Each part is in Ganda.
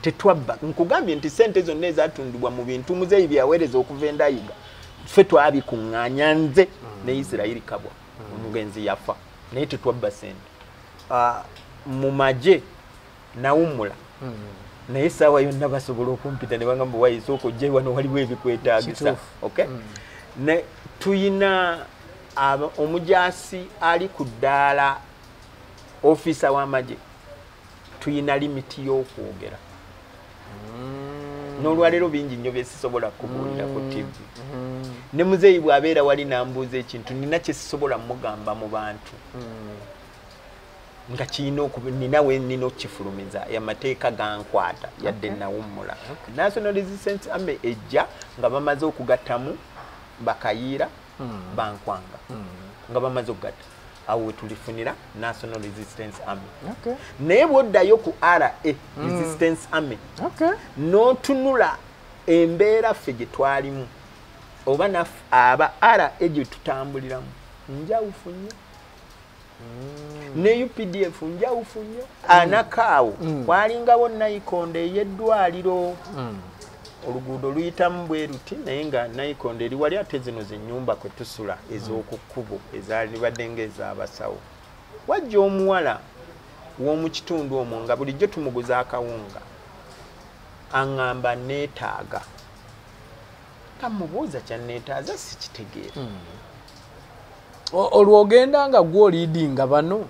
Tetwabba. Nkugambye nti sente zonna ezatundibwa mu bintu muzeeyi byaweereza okuva endayiga ffe twabikuŋŋaanya nze ne Isirayiri Kabwa omugenzi yafa, naye tetwabba sente. Mu magye nawummula, naye essaawa yonna basobola okumpita ne bagamba wayisooka ojje wano waliwo ebikwetaagisa. Okay? Ne tuyina omujaasi ali ku ddaala ofiisa w'amagye, tuyina limiti y'okwogera. N'olwaleero bingi nnyo bye sisobola kubuulira ku TV. Ne muzeeyi bw'abeera wali n'ambuuza ekintu nina kye sisobola mugamba mu bantu. Nga kirina nina we nnina okukifulumiza, amateeka gankwata yadde nawummula. National Resistance Army ejja nga bamaze okugattamu Bakayiira Bankwanga, nga bamaze okugatta awo we tulifunira National Resistance Army. Naye bw'oddayo ku RA Resistance Army n'otunula embeera ffe gye twalimu oba naffe aba RA gye tutambuliramu njawufu nnyo. Ne UPDF njawufu nnyo. Anakaawo walingawo Nayikonde ey'eddwaliro, oluguudo luyitamu bwe luti, naye nga Nayikonde eri wali, ate zino zennyumba kwe tusula ez'oku kkubo ezaalibadde ng'ez'abasawo. Wajja omuwala w'omu kitundu omwo nga bulijjo tumuguza akawunga, aŋŋamba neetaaga. Kamubuuza kyanneetaaza sikitegeera. Olwo ogenda nga gw'oliidinga bano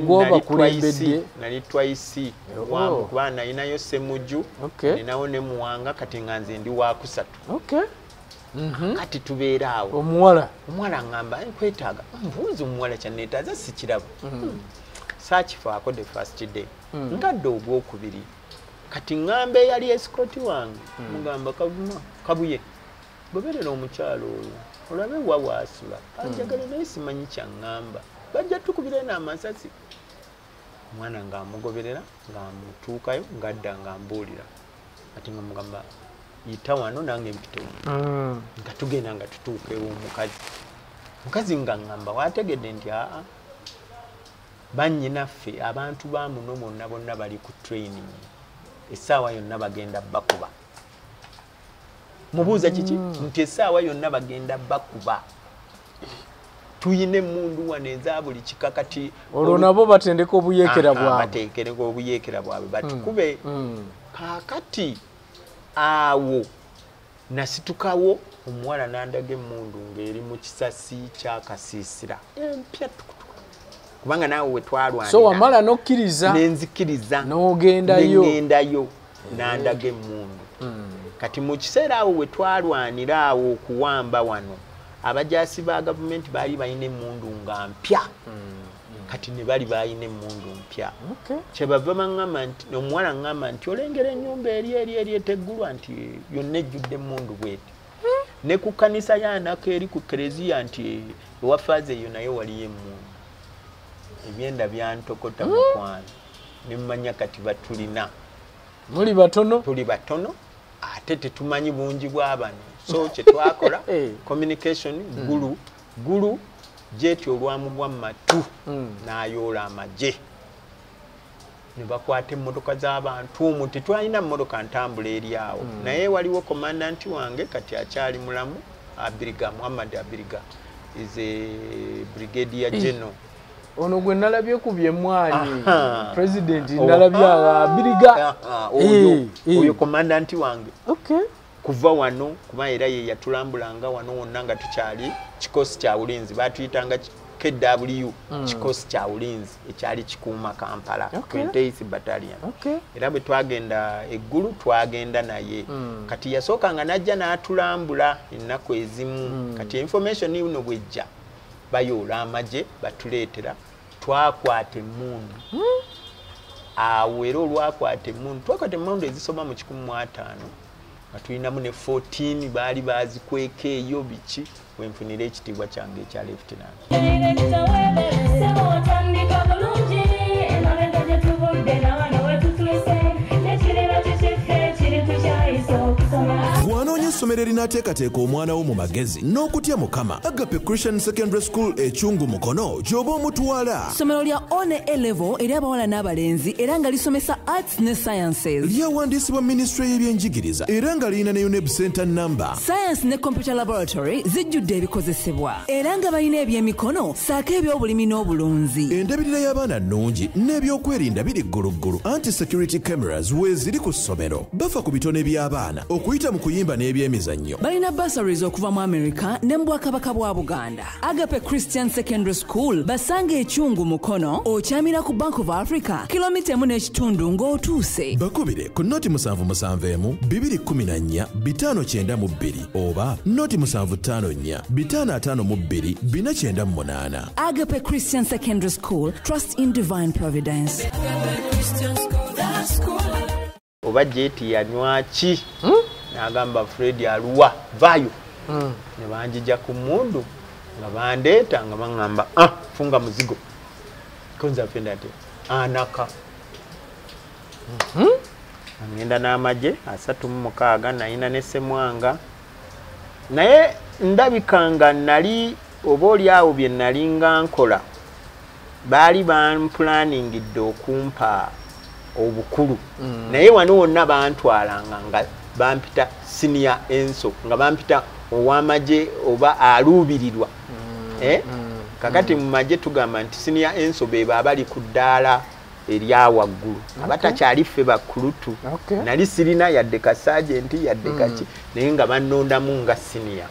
gw'obakulembedde? Nali twaisi kuba nalinayo Ssemuju, ninawo ne Muwanga, kati nga nze ndi wakusatu. Kati tubeera awo. Omuwala aŋŋamba nkwetaaga. Mbuuza omuwala kyanneetaaza sikiraba. Saakifaako the first day. Ngadde ogwokubiri. Kati ŋŋamba eyali escort wange, mugamba Kavuma, Kabuye, goberera omukyalo oyo olabe wa waasula, anjagala naye simanyi kyaŋŋamba, bajja tukubira eno amasasi. Omwana ng'amugoberera ng'amutuukayo ng'adda ng'ambuulira, ate nga mugamba yita wano nange mpite wano. Nga tugenda nga tutuuka ew'omukazi. Omukazi nga ŋŋamba waategedde nti aa bannyinaffe abantu ba muno bonna bonna bali ku training, essaawa yonna bagenda bakuba. Mubuuza kiki? Nti essaawa yonna bagenda bakuba. Tuyina emmundu wano eza buli kika kati. Olwo nabo batendeka obuyeekera bwabwe. Bateekereko obuyeekera bwabwe batukube. Kaakati awo nasitukawo omuwala n'andaga emmundu ng'eri mu kisasi kya Kasiisira empya tukutuku. Kubanga naawe we twalwanira. So wamala n'okkiriza. Nenzikiriza. N'ogendayo. Nengendayo n'andaga emmundu. Kati mu kiseera awo we twalwanira awo okuwamba wano, abajaasi ba gavumenti baali balina emmundu nga mpya. Kati ne bali balina emmundu mpya. Kyebava baŋŋamba nti, omuwala aŋŋamba nti olengera ennyumba eri eri eri eteggulwa nti yonna ejjudde emmundu bw'eti. Ne ku kkanisa y'Anako eri ku kereziya nti ewa faaza eyo nayo waliyo emmundu. Ebyenda byantokota mukwano. Ne mmanya kati batulina. Muli batono? Tuli batono. Ate tetumanyi bungi bw'abano. So kye twakola communication gulu gulu jeti olwamugwa mu matu n'ayoola amagye. Ne bakwata emmotoka z'abantu omwo, tetwalina mmotoka ntambula eri awo. Naye waliwo komandanti wange kati akyali mulamu, Abiriga, Muhammad Abiriga is a brigadier general. Ono gwe nalabye ku byemwanyi president nalabye Abiriga. Oyo komandanti wange. Kuva wano kuba era ye yatulambulanga wano wonna nga tukyali kikosi kya ulinzi, batuyitanga KW kikosi kya ulinzi ekyali kikuuma Kampala, 28th Battalion. Era bwe twagenda eggulu twagenda naye. Kati yasooka nga najja n'atulambula ennaku ezimu. Kati information eno bw'ejja bayoola amagye batuleetera, twakwata emmundu. Awo era olwakwata emmundu, twakwata emmundu ezisoba mu 150 nga tulinamu ne 14 baali bazikweka eyo biki, wenfunira ekitiibwa kyange ekya lieutenant. Gwanonyesa essomero erinaateekateeka omwana wo mu magezi n'okutya Mukama, Agape Christian Secondary School Ekyungu Mukono gy'oba omutwala. Ssomero lya One A level eri abawala n'abalenzi era nga lisomesa arts ne sciences. Lyawandiisibwa minisitule y'ebyenjigiriza era nga lirina ne UNEB center number. Science ne computer laboratory zijjudde ebikozesebwa era nga balina ebyemikono ssaako ebyobulimi n'obulunzi. Endabirira y'abaana nnungi n'ebyokwerinda biri gguluggulu, anti security cameras weeziri ku ssomero. Bafa ku bitone by'abaana okuyita mu kuyimba n'ebyemizannyo. Balina bursaries okuva mu America ne mu Bwakabaka bwa Buganda. Agape Christian Secondary School basanga Ekyungu Mukono, okyamira ku Bank of Africa kilomita 1.5 ng'otuuse. Bakubire ku 077 214 592 oba 0754 552 498. Agape Christian Secondary School, trust in divine providence. Oba jeti yanywa ki? N'agamba Fred aluwa vaayo. Ne banjija ku mmundu nga bandeeta nga baŋŋamba funga muzigo. Konza Fred ate anaka. Ngenda n'amagye 36 nalina ne Ssemwanga, naye ndabika nga nali oba oli awo bye nali nga nkola baali bamplaningidde okumpa obukulu. Naye wano wonna bantwalanga nga bampita senior enso, nga bampita ow'amagye oba aluubirirwa. Kakati mu magye tugamba nti senior enso be abali ku ddaala erya waggulu, abatakyali ffe bakulutu. Nali sirina yadde ka sergeant yadde kaki, naye nga bannondamu nga senior.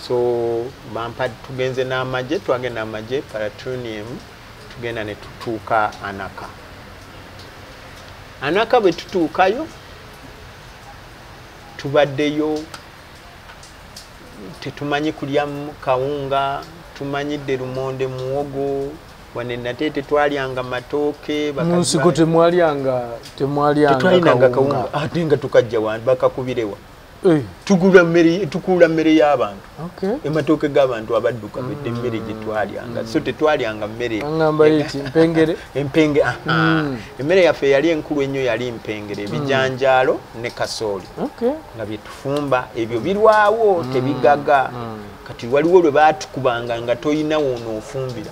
So bampa tugenze n'amagye, twagenda amagye paratunium, tugenda ne tutuuka Anaka. Anaka bwe tutuukayo tubaddeyo tetumanyi kulya kawunga, tumanyidde lumonde muwogo, wane nate tetwalyanga matooke. Mu nsiko temwalyanga tetwalinanga kawunga, ate nga tukajja wano bakakubirewa. Tugula mmere, tukula mmere y'abantu. Amatooke g'abantu abadduka bedde emmere gye twalyanga. So tetwalyanga mmere. Angamba eti mpengere. Empenge. Emmere yaffe yali enkulu ennyo, yali mpengere, ebijanjaalo ne kasooli. Nga bye tufumba ebyo birwawo tebigaga. Kati waliwo lwe baatukubanga nga toyina w'onoofumbira.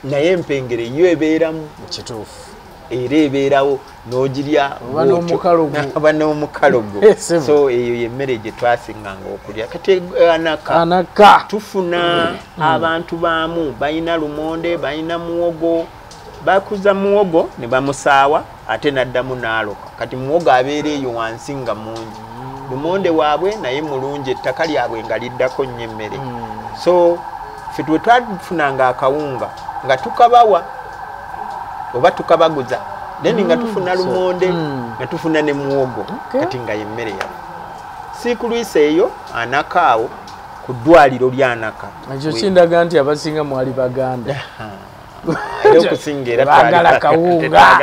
Naye empengere yo ebeeramu. Kituufu. Era ebeerawo n'ogirya oba n'omukalo gwo. So eyo y'emmere gye twasinganga okulya. Kati Anaka tufuna abantu baamu balina lumonde, balina muwogo, bakuza muwogo ne bamusaawa ate n'addamu n'aloka. Kati muwogo abeera eyo wansi nga mungi. Lumonde waabwe naye mulungi, ettaka lyabwe nga liddako nnyo emmere. So ffe twe twafunanga akawunga nga tukabawa oba tukabaguza, then nga tufuna lumonde nga tufuna ne muwogo. Kati nga yemmere yaffe. Siikulwisa eyo Anaka awo ku ddwaliro lya Anaka. Ekyo kindaga nti abasinga mwali Baganda. Era okusinga era twagala kawunga.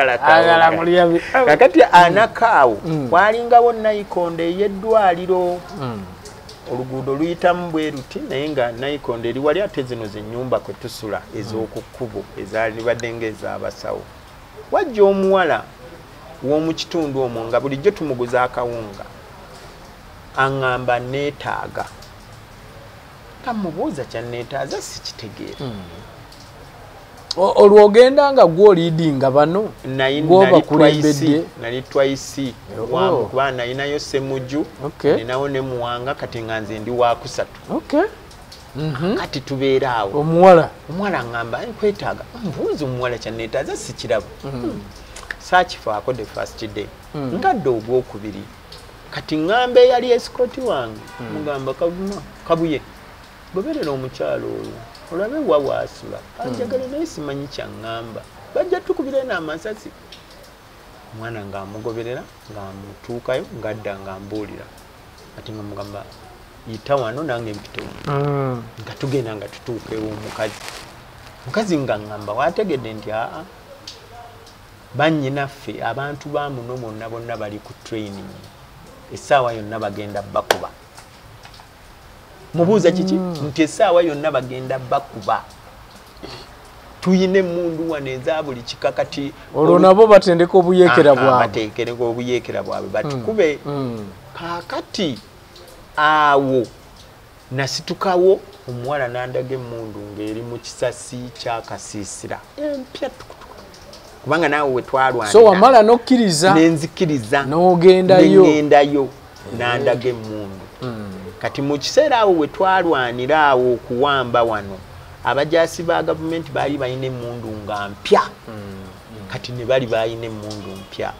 Kakati Anaka awo walingawo nayikondo ey'eddwaliro. Oluguudo luyitamu bwe luti, naye nga nayikondo eri wali, ate zino zennyumba kwe tusula ez'oku kkubo ezaalibadde ng'ez'abasawo. Wajja omuwala w'omu kitundu omwo nga bulijjo tumuguza akawunga, aŋŋamba neetaaga. Kamubuuza kyanneetaaza sikitegeera. Olwo ogenda nga gw'oliidinga bano gw'obakulembedde? Nali twaisi kuba nalinayo Ssemuju, ninawo ne Muwanga, kati nga nze ndi wakusatu. Kati tubeera awo. Omuwala aŋŋamba nkwetaaga. Mbuuza omuwala kyanneetaaza sikiraba. Saakifaako the first day. Ngadde ogwokubiri. Kati ŋŋamba eyali escort wange, mugamba Kavuma, Kabuye, goberera omukyalo oyo olabe wa waasula, anjagala naye simanyi kyaŋŋamba, bajja tukubira n'amasasi. Omwana ng'amugoberera ng'amutuukayo ng'adda ng'ambuulira. Kati nga mugamba yita wano nange mpite wano. Nga tugenda nga tutuuka ew'omukazi. Omukazi nga ŋŋamba waategedde nti aa bannyinaffe abantu ba muno bonna bonna bali ku training, essaawa yonna bagenda bakuba. Mubuuza kiki? Nti essaawa yonna bagenda bakuba. Tuyina emmundu wano eza buli kika kati olwo nabo batendeka obuyeekera bwabwe. Bateekereko obuyeekera bwabwe batukube. Kaakati awo nasitukawo omuwala n'andaga emmundu ng'eri mu kisasi kya Kasiisira empya tukutuku, kubanga naawe we twalwanira. So wamala n'okkiriza? Nenzikiriza. N'ogendayo. Nengendayo n'andaga emmundu. Kati mu kiseera awo we twalwanira awo okuwamba wano, abajaasi ba gavumenti baali balina emmundu nga mpya. Kati ne bali balina emmundu mpya.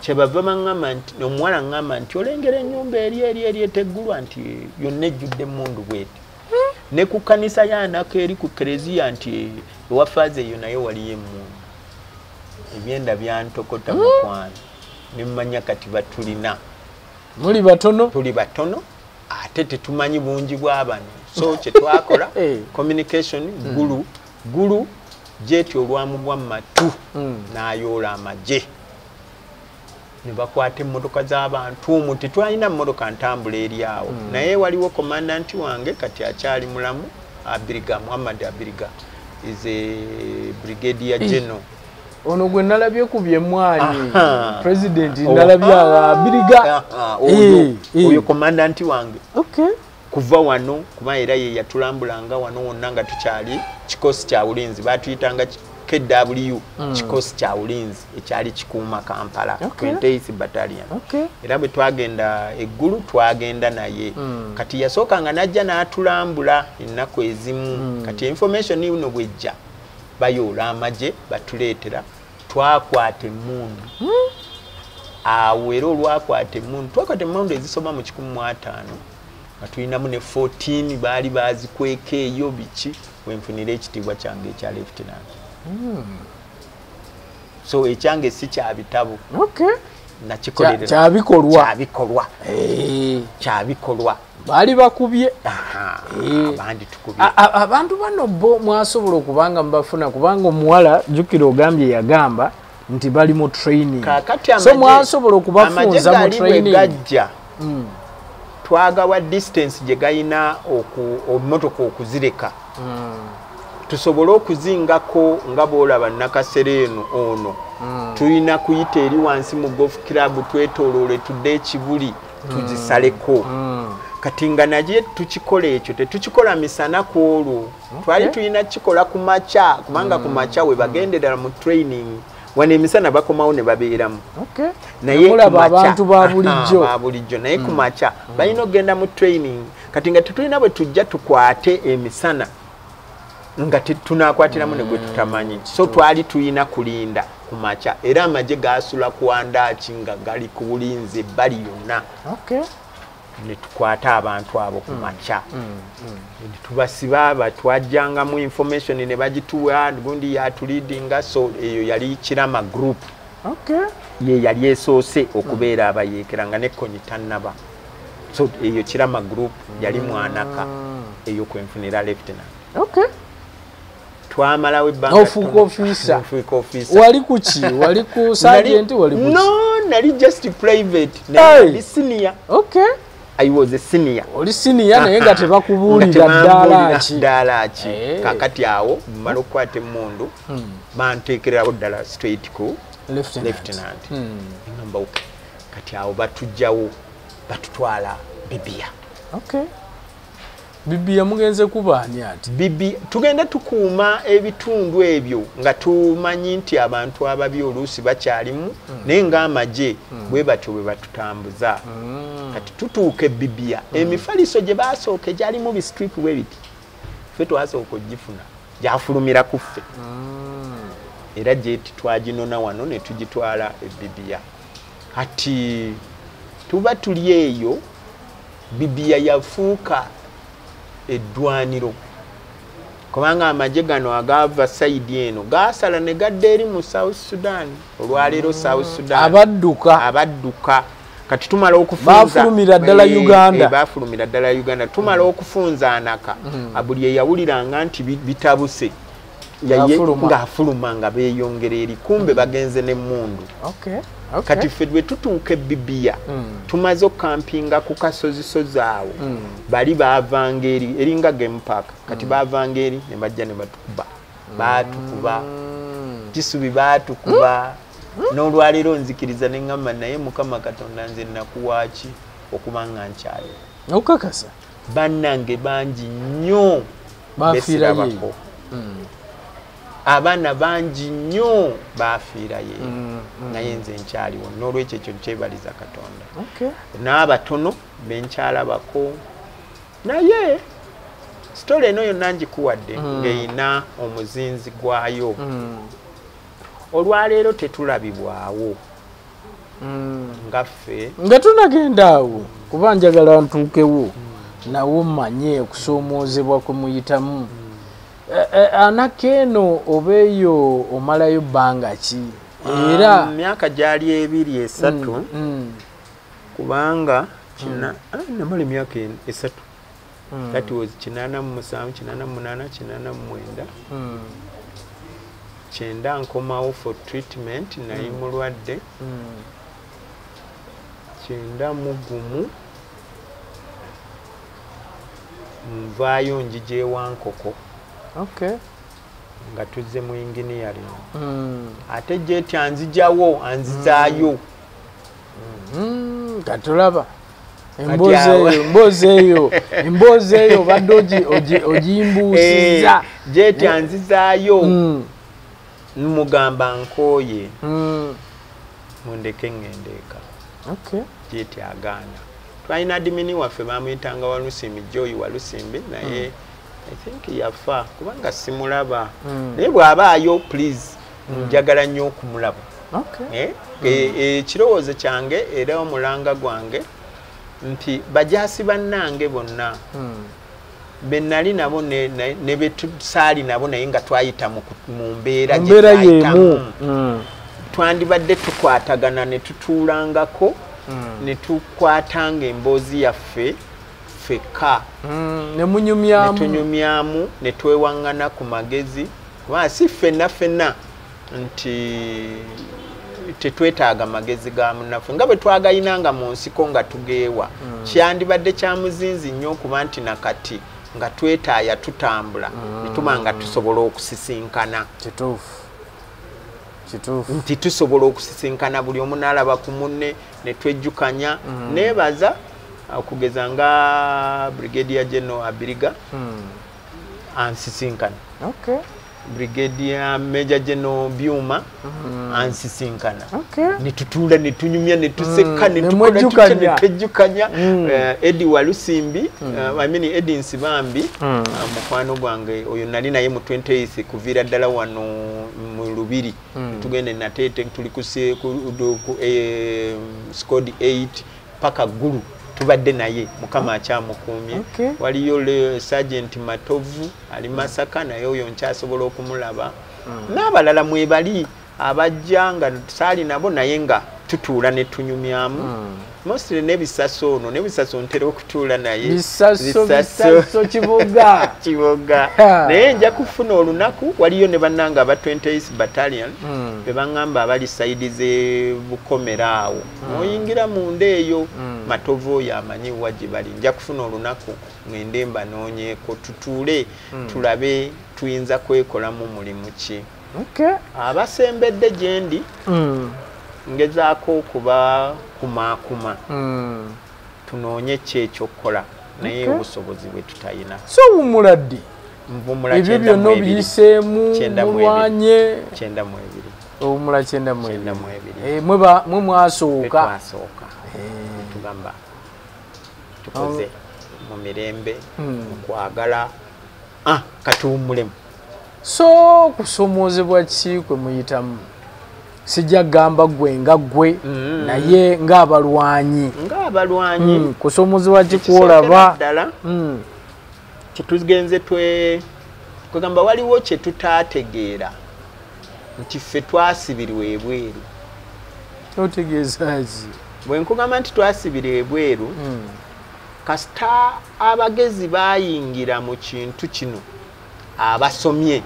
Kyebava baŋŋamba nti, omuwala ŋŋamba nti olengera ennyumba eri eri eri eteggulwa nti yonna ejjudde emmundu bweti. Ne ku kkanisa y'Anaka eri ku kereziya nti ewa faaza eyo nayo waliyo emmundu. Ebyenda byantokota mukwano. Ne mmanya kati batulina. Muli batono? Tuli batono ate tetumanyi bungi bw'abano. So kye twakola communication Gulu Gulu jeti olwamugwa mu matu n'ayoola amagye ne bakwata emmotoka z'abantu omwo. Tetwalina mmotoka ntambula eri awo, naye waliwo komandanti wange kati akyali mulamu, Abiriga, Muhammad Abiriga, is a brigadier general. Ono gwe nalabye ku byemmwanyi president nalabye Abiriga. Oyo komandanti wange kuva wano, kuba era ye yatulambulanga wano wonna nga tukyali kikosi kya ulinzi, batuyitanga KW, kikosi kya ulinzi ekyali kikuuma Kampala, 28th Battalion. Era bwe twagenda eggulu twagenda naye. Kati yasooka nga najja n'atulambula ennaku ezimu. Kati information eno bwejja bayoola amagye batuleetera, twakwata emmundu. Awo era olwakwata emmundu, twakwata emmundu ezisoba mu 150 nga tulinamu ne 14 baali bazikweka eyo biki, wenfunira ekitiibwa kyange ekya lieutenant. So ekyange si kya bitabo. Nakikolerera. Kyabikolwa. Kyabikolwa. Kyabikolwa. Baali bakubye. Abandi tukubye. Abantu bano bo mwasobola okubanga mbafuna, kubanga omuwala jjukira ogambye yagamba nti bali mu training. So mwasobola okubafunza mu training. Gajja. Twagawa distance gye gayina emmotoka okuzireka. Tusobole okuzingako nga bw'olaba Nakasero eno ono. Tulina kuyita eri wansi mu golf club twetooloole tudde Ekibuli tuzisaleko. Kati nga naye tukikola ekyo tetukikola misana ku olwo. Twali tulina kukikola ku makya, kubanga ku makya we bagendera mu training. Wano emisana bakomawo ne babeeramu. Naye abantu ba bulijjo. Ba bulijjo naye ku makya balina okugenda mu training. Kati nga tetulina bwe tujja tukwate emisana nga tunakwatiramu ne gwe tutamanyi. So twali tulina kulinda ku makya, era amagye gaasula ku andaaki nga gali ku bulinzi ebbali yonna. Ne tukwata abantu abo ku makya. Ne tubasiba, twajjangamu information ne bagituwa, gundi yatuleadinga. So eyo yali Kirama group. Ye yali esoose okubeera abayeekera nga ne Kony tannaba. So eyo Kirama group yali Mwanaka, eyo kwenfunira lieutenant. Twamalawo ebbanga. N'ofuuka officer. N'ofuuka officer. Wali ku ki? Wali ku sergeant? Wali ku ki? No, nali just private. Nali senior. I was a senior. Oli senior naye nga tebakubuulira ddaala ki. Ddaala ki. Kakati awo mmala okukwata emmundu banteekererawo ddala straight ku lieutenant. Ngamba okay. Kati awo batujjawo batutwala Bibia. Bibia mugenze kuba ani ati? Bibi tugenda tukuuma ebitundu ebyo nga tumanyi nti abantu ababi oluusi bakyalimu, naye ng'amagye bwe batyo bwe batutambuza. Kati tutuuka e Bibia, emifaliso gye baasooka egyalimu bistrip bwe biti, ffe twasooka ogifuna, gyafulumira ku ffe. Era gyeti twaginona wano ne tugitwala e Bibia. Kati tuba tuli eyo, Bibia yafuuka eddwaniro, kubanga amagye gano agaava sayidi eno gaasala ne gadda eri mu South Sudan. Olwaleero South Sudan abadduka abadduka. Kati tumala okufunza Baafulumira ddala Uganda. Baafulumira ddala Uganda. Tumala okufunza Anaka, buli eyawuliranga nti bitabuse ng'afuluma nga beeyongera eri, kumbe bagenze n'emmundu. Kati ffe bwe tutuuka e Bibia, tumaze okukampinga ku kasozisozi awo, bali baavanga eri, eringa game park. Kati baavanga eri ne bajja ne batukuba. Baatukuba Kisubi, baatukuba. N'olwaleero nzikiriza ne ŋŋamba, naye Mukama Katonda, nze nakuwaaki okuba nga nkyali? Okakasa. Bannange bangi nnyo bafiirayo. Besirabako. Abaana bangi nnyo bafiirayo, naye nze nkyaliwo, n'olwekyo ekyo nkyebaliza Katonda. N'abatono benkyalabako, naye story eno yonna ngikuwadde ng'eyina omuzinzi gwayo. Olwaleero tetulabibwawo nga ffe. Nga tunagenda awo, kuba njagala ntuukewo nawo mmanye okusoomoozebwa kwe muyitamu. Anaka eno oba eyo omalayo bbanga ki era? Myaka gyali 2, 3, kubanga namala emyaka 3. That was 87, 88, 89, 90. Nkomawo for treatment, naye mulwadde. 91 nvaayo, njija ewankoko. Nga tuzze mu engineering. Ate jeti anzijawo, anzizaayo. Katulaba emboozi eyo, emboozi eyo obadde ogimbuusiza. Jeti anzizaayo. Mugamba nkooye, mundeke ŋŋende eka. Jeti agaana. Twalina admin waffe, bamuyitanga Walusimbi, Joyi Walusimbi, naye I think yafa kubanga simulaba. Naye bw'abaayo, please, njagala nnyo okumulaba. Ekirowoozo kyange era omulanga gwange nti bajaasi bannange bonna be nali nabo ne betusaali nabo, naye nga twayita mu mbeera gye embeera y'emu. twayitamu, twandibadde tukwatagana ne tutuulangako ne tukwatanga emboozi yaffe ffekka. Ne ne munyumyamu. Tunyumyamu ne twewaŋŋana ku magezi, kubanga si ffenna ffenna nti tetwetaaga magezi ga munnaffe nga bwe twagayinanga mu nsiko nga tugeewa. Kyandibadde kya muzinzi nnyo okuba nti nakati nga twetaaya tutambula ne tuba nga tusobola okusisinkana. Kituufu, kituufu. Nti tusobola okusisinkana, buli omu n'alaba ku munne ne twejjukanya. Neebaza okugeza nga Brigadier General Abiriga ansisinkana, Brigadier Major General Byuma ansisinkana, ne tutuula ne tunyumya ne tuseka ne ne tukola tutya, mwejjukanya. Ne twejjukanya. Eddie Walusimbi, I mean Eddie Nsibambi, mukwano gwange oyo nali naye mu 28th kuviira ddala wano mu Lubiri. Tugende Nateete, tuli ku squad 8 paka Gulu, tubadde naye, Mukama akyamukuumye. Waliyo Sergeant Matovu ali Masaka, naye oyo nkyasobola okumulaba, n'abalala mwebali abajja nga saali nabo, naye nga tutuula ne tunyumyamu. Mostly n'ebisaso, ono n'ebisaso ntera okutuula naye. Bisaso, Bisaso Kibuga. Kiboga. Naye nja kufuna olunaku, waliyo ne bannange aba 28 Battalion be baŋŋamba abali side z'e Bukomera awo, n'oyingira munda eyo. Matovu oyo amanyi wa gye bali. Nja kufuna olunaku ŋŋende mbanoonyeeko, tutuule tulabe tuyinza kwekolamu mulimu ki. Abasembedde gye ndi, ngezaako okubakumaakuma tunoonye ki ekyokukola, naye obusobozi bwe tutayina. So owummula ddi? Nvumula Ebyo 92. byonna obiyiseemu, 92. mulwanye. 92. Owummula 92? 92. Eh, mwe mwasooka. Twasooka tugamba tukoze mu mirembe, mu kwagala, katuwummulemu. So kusomoozebwa ki kwe muyitamu? Sijja kugamba gwe nga gwe, naye ng'abalwanyi. Ng'abalwanyi. Kusomoozebwa ki Ekisookera kwolaba? ddala kyetugenze kwegamba waliwo kye tutaategeera nti ffe twasibirwa ebweru. Otegeeza ki? Bwe nkugamba nti twasibirwa ebweru, kasita abagezi baayingira mu kintu kino, abasomye,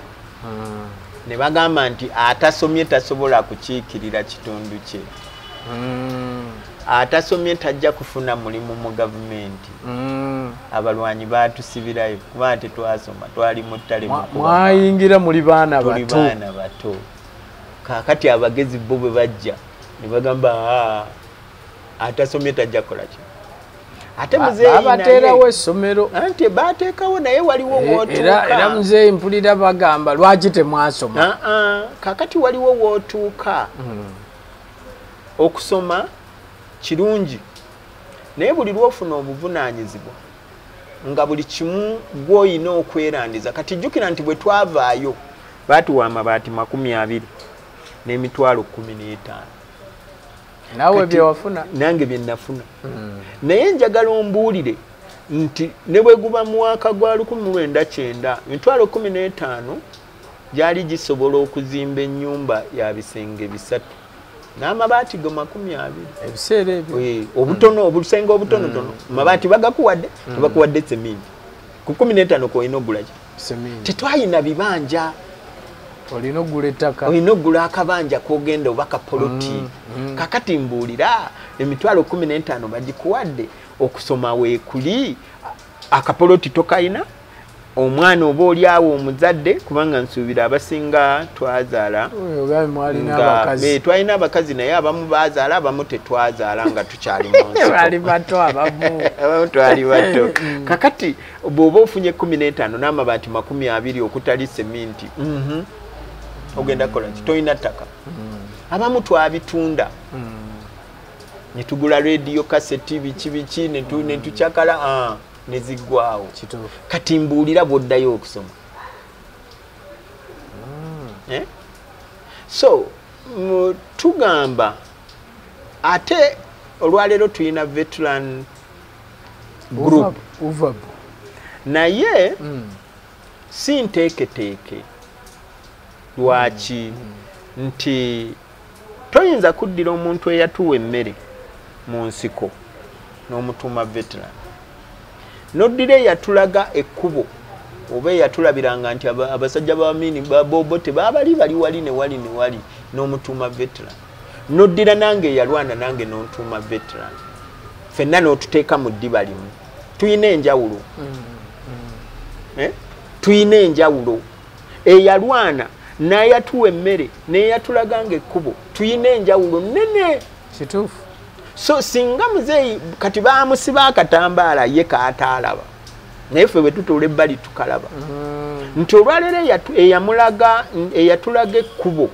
ne bagamba nti atasomye tasobola kukiikirira kitundu kye. Atasomye tajja kufuna mulimu mu gavumenti. Abalwanyi baatusibirayo kuba tetwasoma, twali mu ttale. Mwayingira muli baana bato. Tuli baana bato. Kaakati abagezi bo bwe bajja ne bagamba atasomye tajja kukola ki. Ate muzeeyi babateerawo essomero. Anti baateekawo naye waliwo w'otuuka. Era muzeeyi mpulira bagamba lwaki temwasoma. Kaakati waliwo w'otuuka. Okusoma kirungi naye buli lw'ofuna obuvunaanyizibwa nga buli kimu gw'olina okwerandiza. Kati jjukira nti bwe twavaayo baatuwa amabaati 20 n'emitwalo 15. Naawe bye wafuna? Nange bye nafuna. Naye njagala ombuulire nti ne bwe guba mwaka gwa 1990 emitwalo 15 gyali gisobola okuzimba ennyumba ya bisenge 3 n'amabaati go 20. Ebiseera ebyo obutono, obusenge obutonotono, mabaati bagakuwadde, tebakuwadde seminti. Ku 15 kw'olina ogula ki? Seminti. Tetwalina bibanja. Olina ogula ettaka. Olina ogula akabanja k'ogenda oba kapoloti. Kakati mbuulira emitwalo 15 bagikuwadde, okusoma weekuli, akapoloti tokayina, omwana oba oli awo omuzadde, kubanga nsuubira abasinga twazaala. Twalina abakazi naye abamu baazaala, abamu tetwazaala nga tukyali mu nsiko. Twali bato abamu. Abamu twali bato. Kakati bw'oba ofunye 15 n'amabaati 20 okutali seminti, ogenda kukola ki? Tolina ttaka. Abamu twabitunda. Ne tugula rediyo, kaseti, biki biki, ne tukyakala, ne ziggwawo. Kati mbuulira bw'oddayo okusoma. So tugamba ate olwaleero tulina veteran group. Naye si nteeketeeke. Lwaki? Nti toyinza kuddira omuntu eyatuwa emmere mu nsiko n'omutuuma veteran. Noddira eyatulaga ekkubo oba eyatulabiranga nti abasajja b'Amini Bobote baabali bali wali ne wali ne wali n'omutuuma veteran. Noddira nange eyalwana nange n'ontuuma veteran. Ffenna n'otuteeka mu ddiba limu. Tuyina enjawulo. Tuyina enjawulo. Eyalwana n'ayatuwa emmere n'eyatulaganga ekkubo tuyina enjawulo nnene. Kituufu. So singa muzeeyi kati baamusiba akatambaala ye k'ataalaba, naye ffe bwe tutuula ebbali tukalaba. Nti olwaleero eyatulaga ekkubo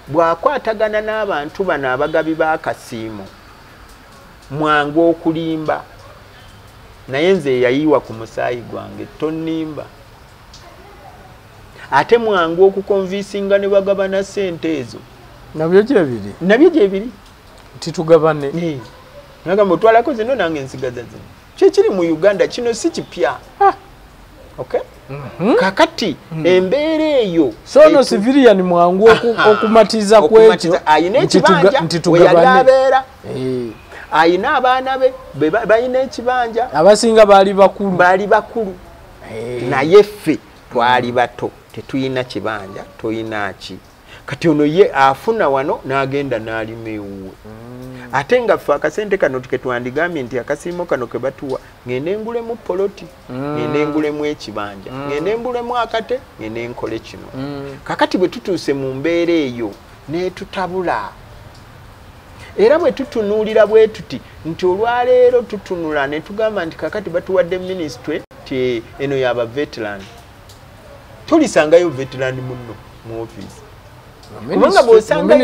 bw'akwatagana n'abantu bano abagabi b'akasiimo mwangu okulimba. Naye nze eyayiwa ku musaayi gwange tonnimba. Ate mwangu okukonvisinga ne bagabana ssente ezo. Nabyo gyebiri? Nabyo gyebiri. Titugabane. Nagamba otwalako zino nange nsigaza zino. Kyekiri mu Uganda kino si kipya. Okay? Kakati embeera eyo. So no civilian mwangu okumatiza kwekyo. Ayina ekibanja we yali abeera. Ayina abaana be balina ekibanja. Abasinga baali bakulu. Baali bakulu. Naye ffe twali bato tetuyina kibanja, toyina ki. Kati ono ye afuna wano n'agenda n'alima ewuwe. Ate nga ffe akasente kano ke twandigambye nti akasiimo kano ke batuwa ngende ngulemu poloti, ngende ngulemu ekibanja, ngende ngulemu akate, ngende nkole kino. Kakati bwe tutuuse mu mbeera eyo n'etutabula. Era bwe tutunuulira bwe tuti nti olwaleero tutunula ne tugamba nti kakati batuwadde ministry ti eno y'aba veteran. Tulisangayo veteran munno mu office. Kubanga bw'osanga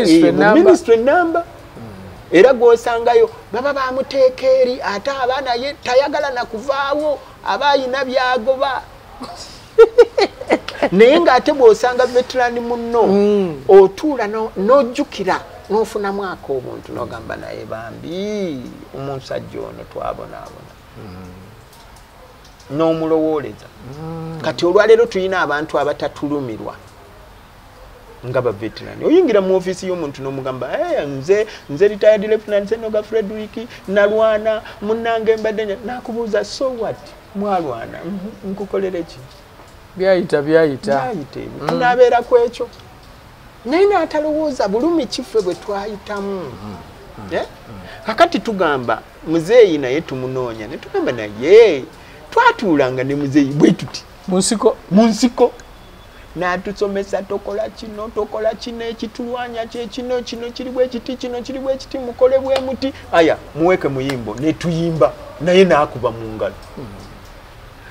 ministry number era gw'osangayo baba bamuteeka eri ate abaana ye tayagala na kuvaawo aba ayina by'agoba. Naye ng'ate bw'osanga veteran munno otuula n'ojjukira n'ofunamu ak'obuntu n'ogamba naye bambi omusajja ono twabonaabona. N'omulowooleza. Kati olwaleero tulina abantu abatatulumirwa nga ba veteran. Oyingira mu office y'omuntu n'omugamba nze retired Lieutenant Senoga Frederick nalwana munnange mbadde nakubuuza so what mwalwana nkukolere ki? Byayita byayita. Byayita ebyo. Tunaabeera ku ekyo. Naye n'atalowooza bulumi kiffe bwe twayitamu. Kakati tugamba muzeeyi naye tumunoonya ne tugamba naye twatuulanga ne muzeeyi bwe tuti mu nsiko n'atusomesa tokola kino ekitulwanya kye kino kino kiri bwe kiti kino kiri bwe kiti mukole bwe muti aya muweke muyimbo ne tuyimba naye n'akuba mu ngalo.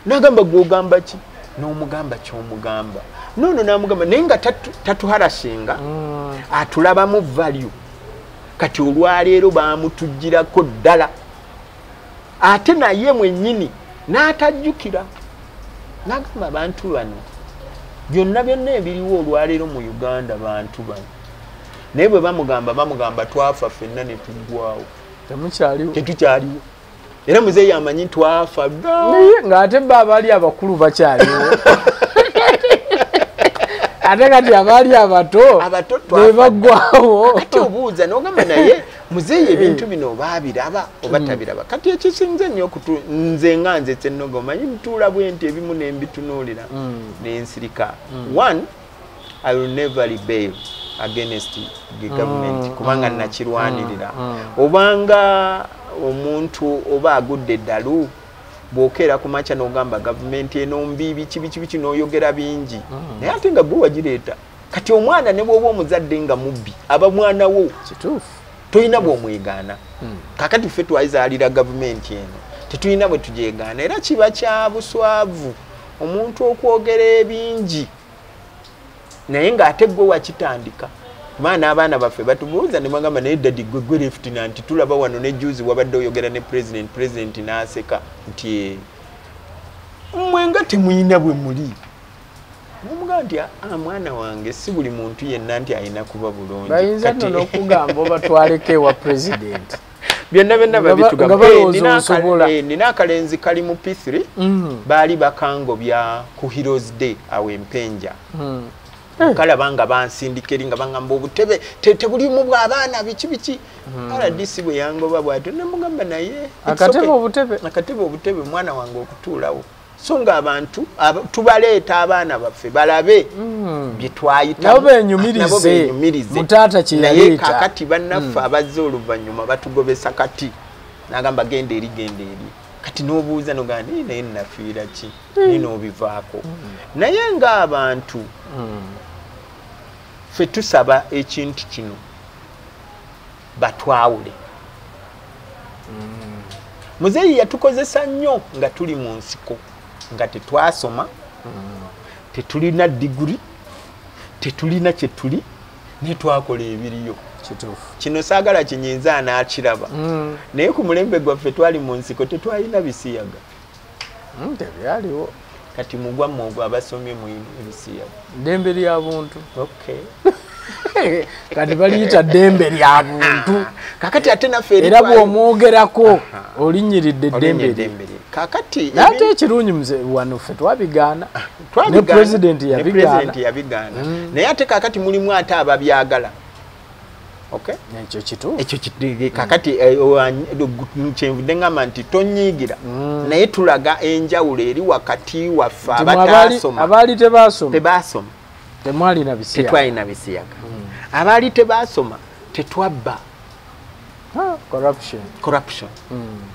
N'agamba gw'ogamba ki n'omugamba ky'omugamba nono n'amugamba naye nga tatuharashinga atulabamu value. Kati olwaleero bamutugirako ddala ate naye mwennyini n'atajjukira n'agamba abantu bano byonna byonna ebiriwo olwaleero mu Uganda bantu bano naye bwe bamugamba twafa ffenna ne tuggwawo tetukyaliwo. Era muzeeyi amanyi twafa naye ng'ate bo abaali abakulu bakyaliwo ate kati abaali abato be baggwawo. Kati obuuza n'ogamba naye muzeeyi ebintu bino oba abiraba oba tabiraba. Kati ekisinze nnyo nze nga nze Ssennoga omanyi ntuula bwe nti ebimu ne mbitunuulira ne nsirika. One, I will never rebel against the government kubanga nakirwanirira. Obanga omuntu oba agudde eddalu bw'okeera ku makya n'ogamba gavumenti eno mbi biki biki biki n'oyogera bingi naye ate nga gwe wagireeta. Kati omwana ne bw'oba omuzadde nga mubbi aba mwana wo kituufu tolina bw'omwegaana. Kakati ffe twazaalira gavumenti eno tetulina bwe tugyegaana era kiba kya buswavu omuntu okwogera ebingi naye ng'ate gwe wakitandika. Kuba n'abaana baffe batubuuza ne bagamba naye daddy gwe gwe lieutenant tulaba wano ne juzi wabadde oyogera ne president n'aseka nti mmwe nga temuyina bwe muli. N'omugamba nti mwana wange si buli muntu yenna nti alina kuba bulungi. Bayinza nno n'okugamba obatwaleko ewa president. Byonna byonna babitugamba. Nga balowooza osobola. Nina akalenzi kali mu P3 baali bakangobya ku Heroes Day awo Empenja. Kalaba nga bansindika eri nga bangamba obutebe tebulimu bw'abaana biki biki. RDC bwe yangoba bw'atyo ne mugamba naye akatebe obutebe akatebe obutebe mwana wange okutuulawo. So ng'abantu tubaleeta abaana baffe balabe bye twayitamu. Nabo beenyumirize mutaata kye naye yaleeta. Kakati bannaffe abazze oluvannyuma batugobesa kati n'agamba genda eri genda eri. Kati n'obuuza n'ogamba naye naye nnafiira ki naye n'obivaako. Naye ng'abantu ffe tusaba ekintu kino batwawule. Muzeeyi yatukozesa nnyo nga tuli mu nsiko nga tetwasoma tetulina diguri tetulina kye tuli naye twakola ebiriyo. Kituufu. Kino saagala kinyinza anaakiraba naye ku mulembe gwaffe twali mu nsiko tetwalina bisiyaga. Tebyaliwo. Kati mugwammwe ogwo abasomye muyina ebisiyaga. Ddembe lya buntu. Okay. Kati baliyita ddembe lya buntu. Kakati ate naffe era bw'omwogerako olinnyiridde eddembe lye. Eddembe lye. Kakati Naye ate ekirungi muze wano ffe twabigaana. Ne president yabigaana. President yabigaana. Naye ate kakati mulimu ate ababyagala. Okay? Ekyo kituufu. Ekyo kakati kyenvudde ngamba nti tonyiigira naye tulaga enjawulo eri wakati waffe Nti mwe abataasoma. abaali tebaasoma Tebaasoma. Temwalina bisiyaga. Tetwalina bisiyaga. Abaali tebaasoma tetwabba. Corruption. Corruption.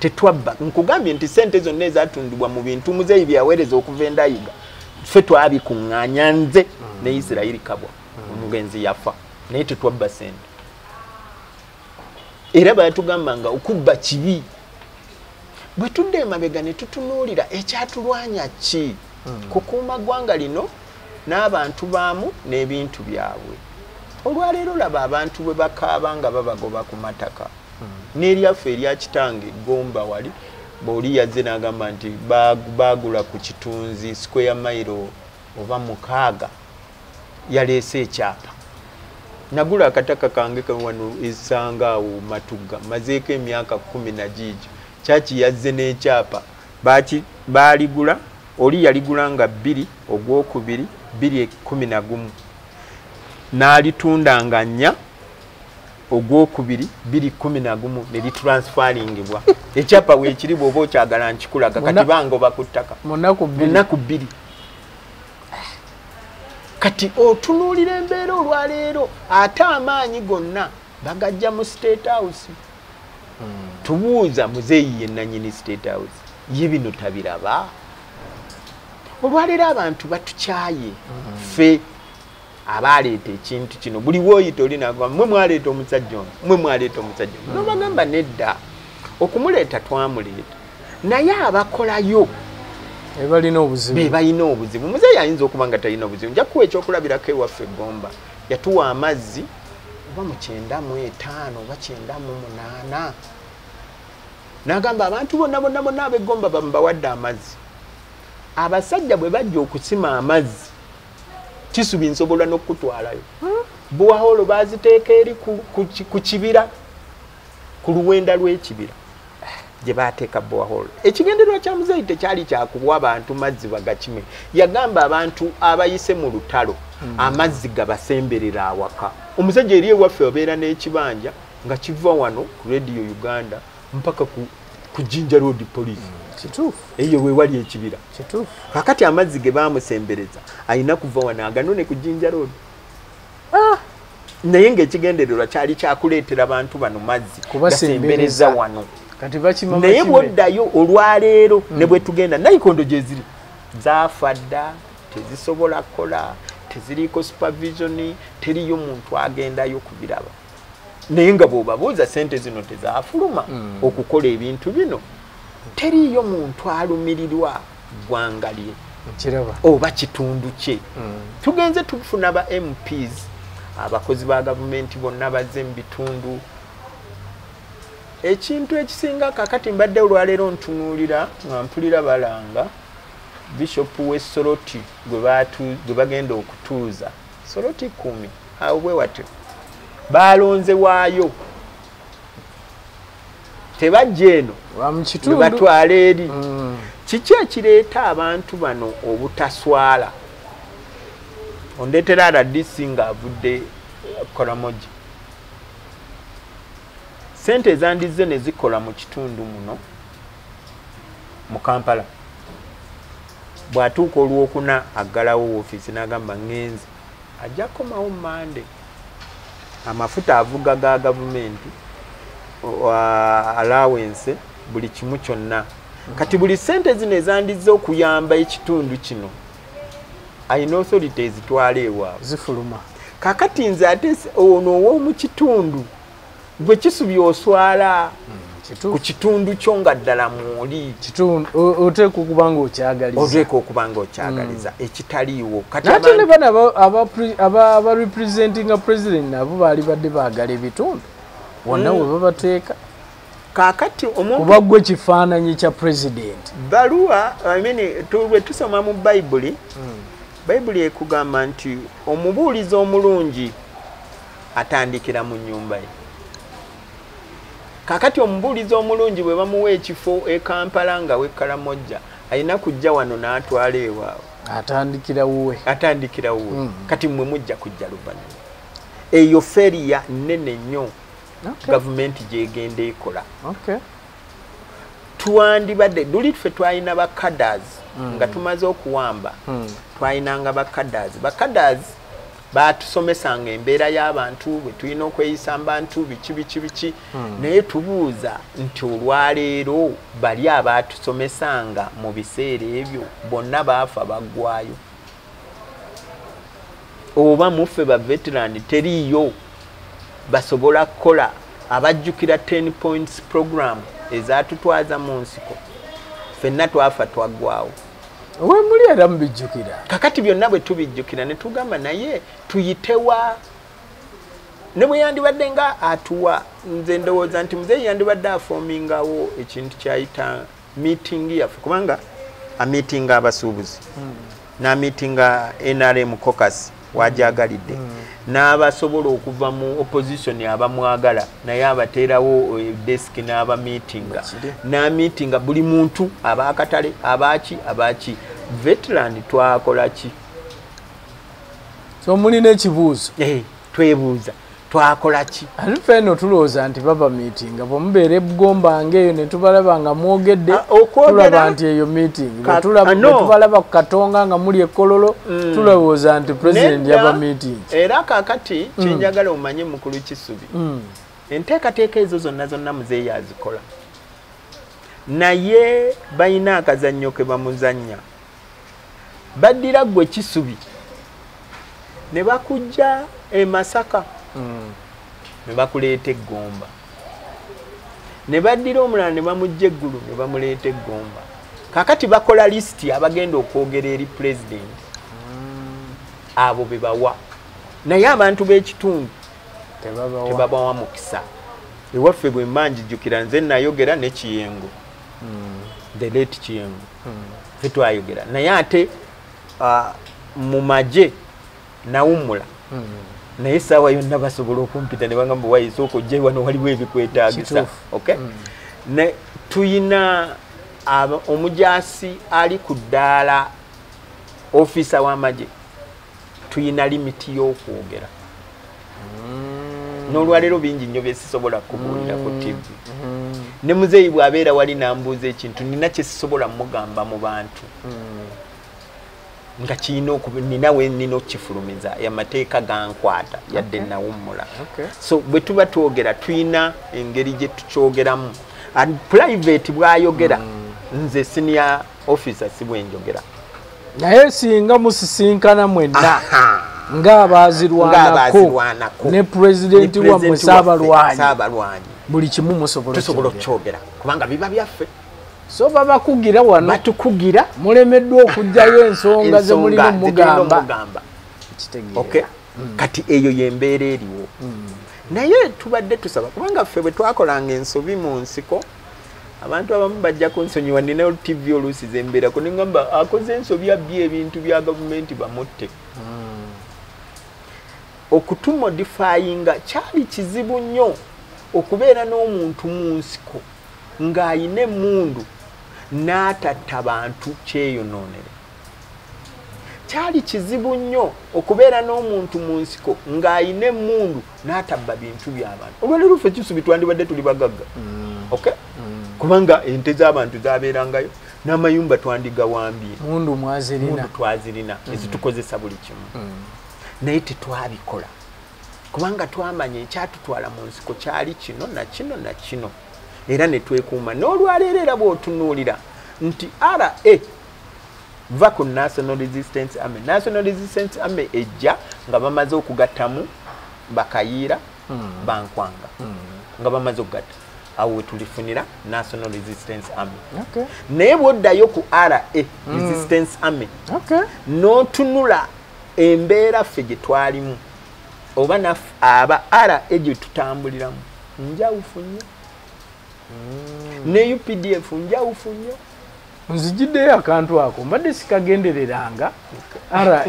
Tetwabba. Nkugambye nti sente zonna ezatundibwa mu bintu muzeeyi bye yaweereza okuva endayiga ffe twabikuŋŋaanya nze ne Isirayiri Kabwa omugenzi yafa naye tetwabba sente. Era batugamba nga okubba kibi. Bwe tudda emabega ne tutunuulira ekyatulwanya ki kukuuma ggwanga lino n'abantu baamu n'ebintu byabwe. Olwaleero laba abantu bwe bakaaba nga babagoba ku mataka n'eryaffe erya kitange Gomba wali bw'oli yazze n'agamba nti baagula ku kitunzi square mile oba 6 yaleese ekyapa. Nagula akataka kange wano esanga awo Matugga mazeeko emyaka 10 na giigyo. Kyaki yazze n'ekyapa baaligula oli yaligula nga 2 ogwokubiri 211 n'alitunda nga 4 ogwokubiri 211 ne litransferingibwa. Ekyapa weekiri bw'oba okyagala nkikulaga kati bangoba ku ttaka Mu nnaku 2. Mu nnaku 2. Kati otunuulira embeera olwaleero ate amaanyi gonna Bagajja mu State House. Tubuuza muzeeyi ye nannyini State House, ye bino tabiraba? Olwaleero abantu batukyaye ffe abaleeta ekintu kino. Buli woyita olinaga mwe mwaleeta omusajja ono, mwe mwaleeta omusajja ono. Nobagamba nedda, okumuleeta twamuleeta, naye abakolayo balina obuzibu, be balina obuzibu. Muzeeyi ayinza okuba nga talina obuzibu. Nja kuwa ekyokulabirako ewaffe Gomba, yatuwa amazzi oba mu 95 oba 98, n'agamba abantu bonna bonna bonna ab'eggomba bamubawadde amazzi. Abasajja bwe bajja okusima amazzi, Kisubi nsobola n'okutwalayo, buwaholo baziteeka eri ku kibira, ku luwenda lw'ekibira gye bateeka buwaholo. Ekigendererwa kya muzeeyi tekyali kyakuwa abantu mazzi bagakime. Yagamba abantu abayise mu lutalo amazzi gabasemberera awaka. Omusajja eri ewaffe obeera n'ekibanja nga kiva wano ku Radio Uganda mpaka ku Jinja Road Police. Kituufu. Eyo we wali ekibira. Kituufu. Kakati amazzi ge baamusembereza alina kuva wano aganone ku Jinja Road. Naye ng'ekigendererwa kyali kyakuleetera abantu bano mazzi gasembereza wano. Kati bakima naye bw'oddayo olwaleero ne bwe tugenda nayikondo gye ziri zaafa dda, tezisobola kukola, teziriiko supervision, teriyo muntu agendayo kubiraba. Naye nga bw'obabuuza sente zino tezaafuluma okukola ebintu bino, teriyo muntu alumirirwa ggwanga lye oba kitundu kye. Tugenze tufuna ba MPs, abakozi ba gavumenti bonna bazze mu bitundu. Ekintu ekisinga kakati mbadde olwaleero ntunuulira nga mpulira balanga Bishop w'e Soroti gwe bagenda okutuuza Soroti 10 awo bwe watyo balonze waayo, tebajja eno batwala eri. Kiki ekireeta abantu bano obutaswala? Ondeetera RDC ng'avudde Karamoja, sente ezandizze ne zikola mu kitundu muno mu Kampala, bw'atuuka olwokuna aggalawo woofiisi n'agamba ŋŋenze, ajja kukomawo Mmande. Amafuta avuga ga gavumenti, allowance, buli kimu kyonna. Kati buli sente zino ezandizze okuyamba ekitundu kino alina authority ezitwala ewaabwe, zifuluma. Kakati nze ate ono ow'omu kitundu gwe Kisubi oswala ku kitundu kyo nga ddala mwoli oteekwa okuba nga okyagaliza, oteekwa okuba nga okyagaliza ekitaliiwo. Kati ate ne bano aba representinga president nabo baali badde baagala ebitundu wonna we babateeka. Kaakati omuntu kuba gwe kifaananyi kya president baluwa, I mean, bwe tusoma mu Bayibuli, Bayibuli ekugamba nti omubuulizi omulungi atandikira mu nnyumba ye. Kakati omubuulizi omulungi bwe bamuwa ekifo e Kampala nga w'e Karamoja, alina kujja wano n'atwala ewaabwe, atandikira wuwe, atandikira wuwe. Kati mmwe mujja kujja luvannyuma. Eyo feriya nnene nnyo gavumenti gy'egenda ekola. Twandibadde luli ffe twalina ba cadres nga tumaze okuwamba, twalinanga ba cadres. Ba cadres batusomesanga embeera y'abantu bwe tulina okweyisa mu bantu biki biki biki. Naye tubuuza nti olwaleero bali abaatusomesanga mu biseera ebyo bonna baafa baggwayo, oba muffe ba veteran teriiyo basobola kukola abajjukira 10 points program ezatutwaza mu nsiko, ffenna twafa twaggwawo. We muli era mubijjukira. Kakati byonna bwe tubijjukira ne tugamba naye tuyitewa. Ne bwe yandibadde nga atuwa, nze ndowooza nti muzeeyi yandibadde afoomingawo ekintu kyayita meeting yaffe, kubanga amiitinga abasuubuzi n'amiitinga NRM caucus wajagalidde, n'abasobola okuva mu opposition abamwagala naye abateerawo desk n'abamiitinga, n'amiitinga buli muntu, abakatale, abaki abaki. Veteran twakola ki? So mulina ekibuuzo. Twebuuza Twakola ki? Ate ffe eno tulowooza nti baba meeting, bwe mubeera ebugomba ng'eyo ne tubalaba nga mwogedde, tulaba nti eyo meeting. Bwe tubalaba ku Katonga nga muli e Kololo, tulowooza nti president yaba meeting. Era kaakati kye njagala omanye mukulu Kisubi, enteekateeka ezo zonna zonna muzeeyi azikola, naye balina akazannyo ke bamuzannya. Baddira ggwe Kisubi ne bakujja e Masaka, ne bakuleeta eggomba, ne baddira omulala ne bamujja eggulu ne bamuleeta eggomba. Kaakati bakola lisiti abagenda okwogera eri pulezidenti, abo be bawa, naye abantu b'ekitundu tebabawa mukisa. Ewaffe bwe mba njijjukira nze nayogera ne Kiyengo, the late Kiyengo, ffe twayogera naye ate mu magye nawummula, naye essaawa yonna basobola okumpita ne bagamba wayisooka ojje wano waliwo ebikwetaagisa. Okay? Ne tuyina omujaasi ali ku ddaala ofiisa w'amagye, tuyina limiti y'okwogera. N'olwaleero bingi nnyo bye sisobola kubuulira ku TV. Ne muzeeyi bw'abeera wali n'ambuuza ekintu nina kye sisobola mugamba mu bantu, nga kirina nina we nnina okukifulumiza, amateeka gankwata yadde nawummula. So bwe tuba twogera tulina engeri gye tukyogeramu. And private bw'ayogera, nze senior officer si bwe njogera. Naye singa musisinkana mwenna ng'abaazirwanako ne pulezidenti wammwe Ssaabalwanyi, buli kimu musobola okukyogera kubanga biba byaffe. So babakugira wano, batukugira, mulemeddwa okuggyayo ensonga ze mulina omugamba. Okay? Kati eyo y'embeera eriwo. Naye tubadde tusaba kubanga ffe bwe twakolanga ensobi mu nsiko, abantu abamu bajja kunsonyiwa, nina TV oluusi ze mbeerako ne ngamba akoze ensobi abbye ebintu bya gavumenti bamutte. Okutumodifyinga kyali kizibu nnyo okubeera n'omuntu mu nsiko ng'ayina emmundu n'atatta bantu kyeyonoonere. Kyali kizibu nnyo okubeera n'omuntu mu nsiko ng'ayina emmundu n'atabba bintu by'abantu. Olwaleero ffe Kisubi twandibadde tuli bagagga. Okay? Kubanga ente z'abantu zabeerangayo n'amayumba twandigawambye. Mundu mwazirina. Mundu twazirina ezitukozesa buli kimu. Naye tetwabikola kubanga twamanya ekyatutwala mu nsiko kyali kino na kino na kino, era ne twekuuma. N'olwaleero era bw'otunuulira nti RA va ku National Resistance Army. National Resistance Army ejja nga bamaze okugattamu Bakayiira, Bankwanga, nga bamaze okugatta, awo we tulifunira National Resistance Army. Naye bw'oddayo ku RA Resistance Army, n'otunula embeera ffe gye twalimu oba naffe aba RA gye tutambuliramu njawufu nnyo, ne UPDF njawufu nnyo. Nzijiddeyo akantu ako mbadde sikagendereranga RA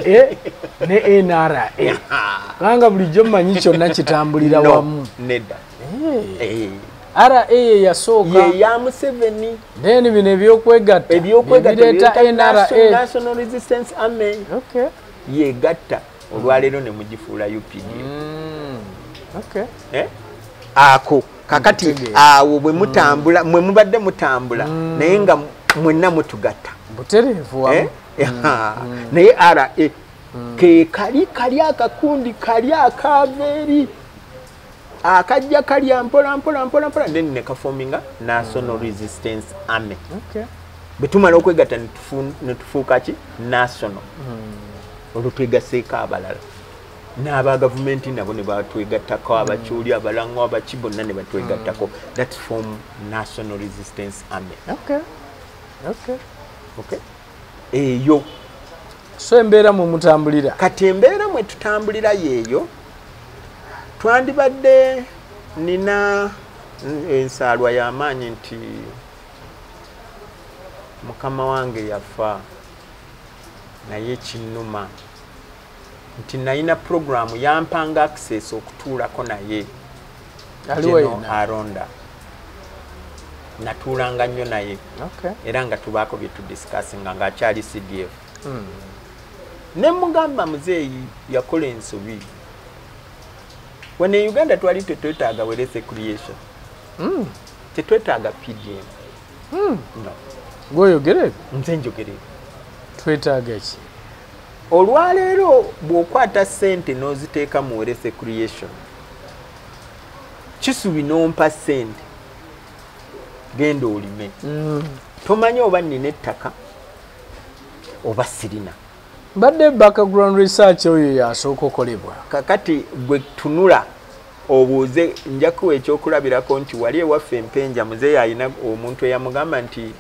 ne NRA, kubanga bulijjo mmanyi kyonna kitambulira wamu. Nedda. RA ye yasooka ye ya Museveni, then bino ebyokwegatta bireeta NRA, National Resistance Army. Yegatta olwaleero ne mugifuula UPDF. Ako kakati awo bwe mutambula, mwe mubadde mutambula naye nga mwenna mutugatta butereevu wamu. Naye RA ke kali kali akakundi kali akaava eri akajja kalya mpola mpola mpola mpola, then ne kaforminga National Resistance Army. Bwe tumala okwegatta ne tufuuka ki? National. Olwo twegaseeko abalala n'aba gavumenti nabo ne batwegattako, Abakyoli, Abalango, Abaki bonna ne batwegattako. That form National Resistance Army. Eyo so embeera mwe mutambulira. Kati embeera mwe tutambulira yeeyo. Twandibadde nina ensaalwa y'amaanyi nti mukama wange yafa, naye kinnuma nti nalina programu yampanga access okutuulako naye General Aronda. Natuulanga nnyo naye era nga tubaako bye tudiscussinga ng'akyali CDF. Ne mugamba muzeeyi yakola ensobi Wano e Uganda twali tetwetaaga wealth creation. Tetwetaaga PDM. No. Gwoyogere? Nze njogere. Twetaaga ki? Olwaleero bw'okwata ssente n'oziteeka mu wealth creation, Kisubi n'ompa ssente, genda olime. Tomanyi oba nnina ettaka oba sirina. Mbadde background research oyo yasooka okolebwa. Kakati gwe tunula obuuze, nja kuwa ekyokulabirako nti wali ewaffe Empenja, muzeeyi alina omuntu eyamugamba nti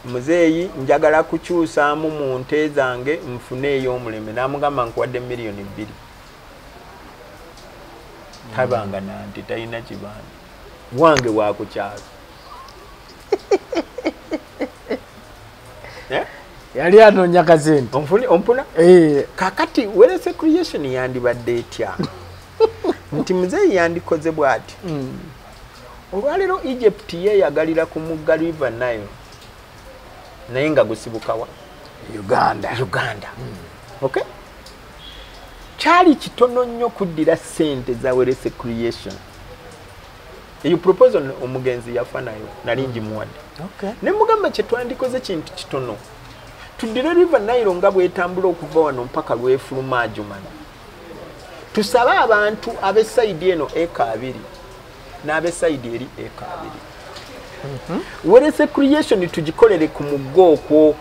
muzeeyi njagala kukyusaamu mu nte zange nfune ey'omulembe, n'amugamba nkuwadde 2 million. Tabanga nante, talina kibanja, wange wa ku kyalo. Eh? Yali anoonya kasente. Ompuna? Eh. Kakati wealth creation yandibadde etya? Nti muzeeyi yandikoze bw'ati. Olwaleero Egypt yeeyagalira ku mugga River Nile, naye nga gusibukawa? Uganda. Uganda. Okay, kyali kitono nnyo kuddira ssente za wealth creation. Eyo proposal omugenzi yafa nayo, nali ngimuwadde. Ne mugamba kyetwandikoze kintu kitono, tuddire River Nile nga bwetambula okuva wano mpaka lwefuluma Adjumani, tusabe abantu ab'e side eno eka 20 n'ab'e side eri eka 20, wealth creation tugikolere ku mugga okwo.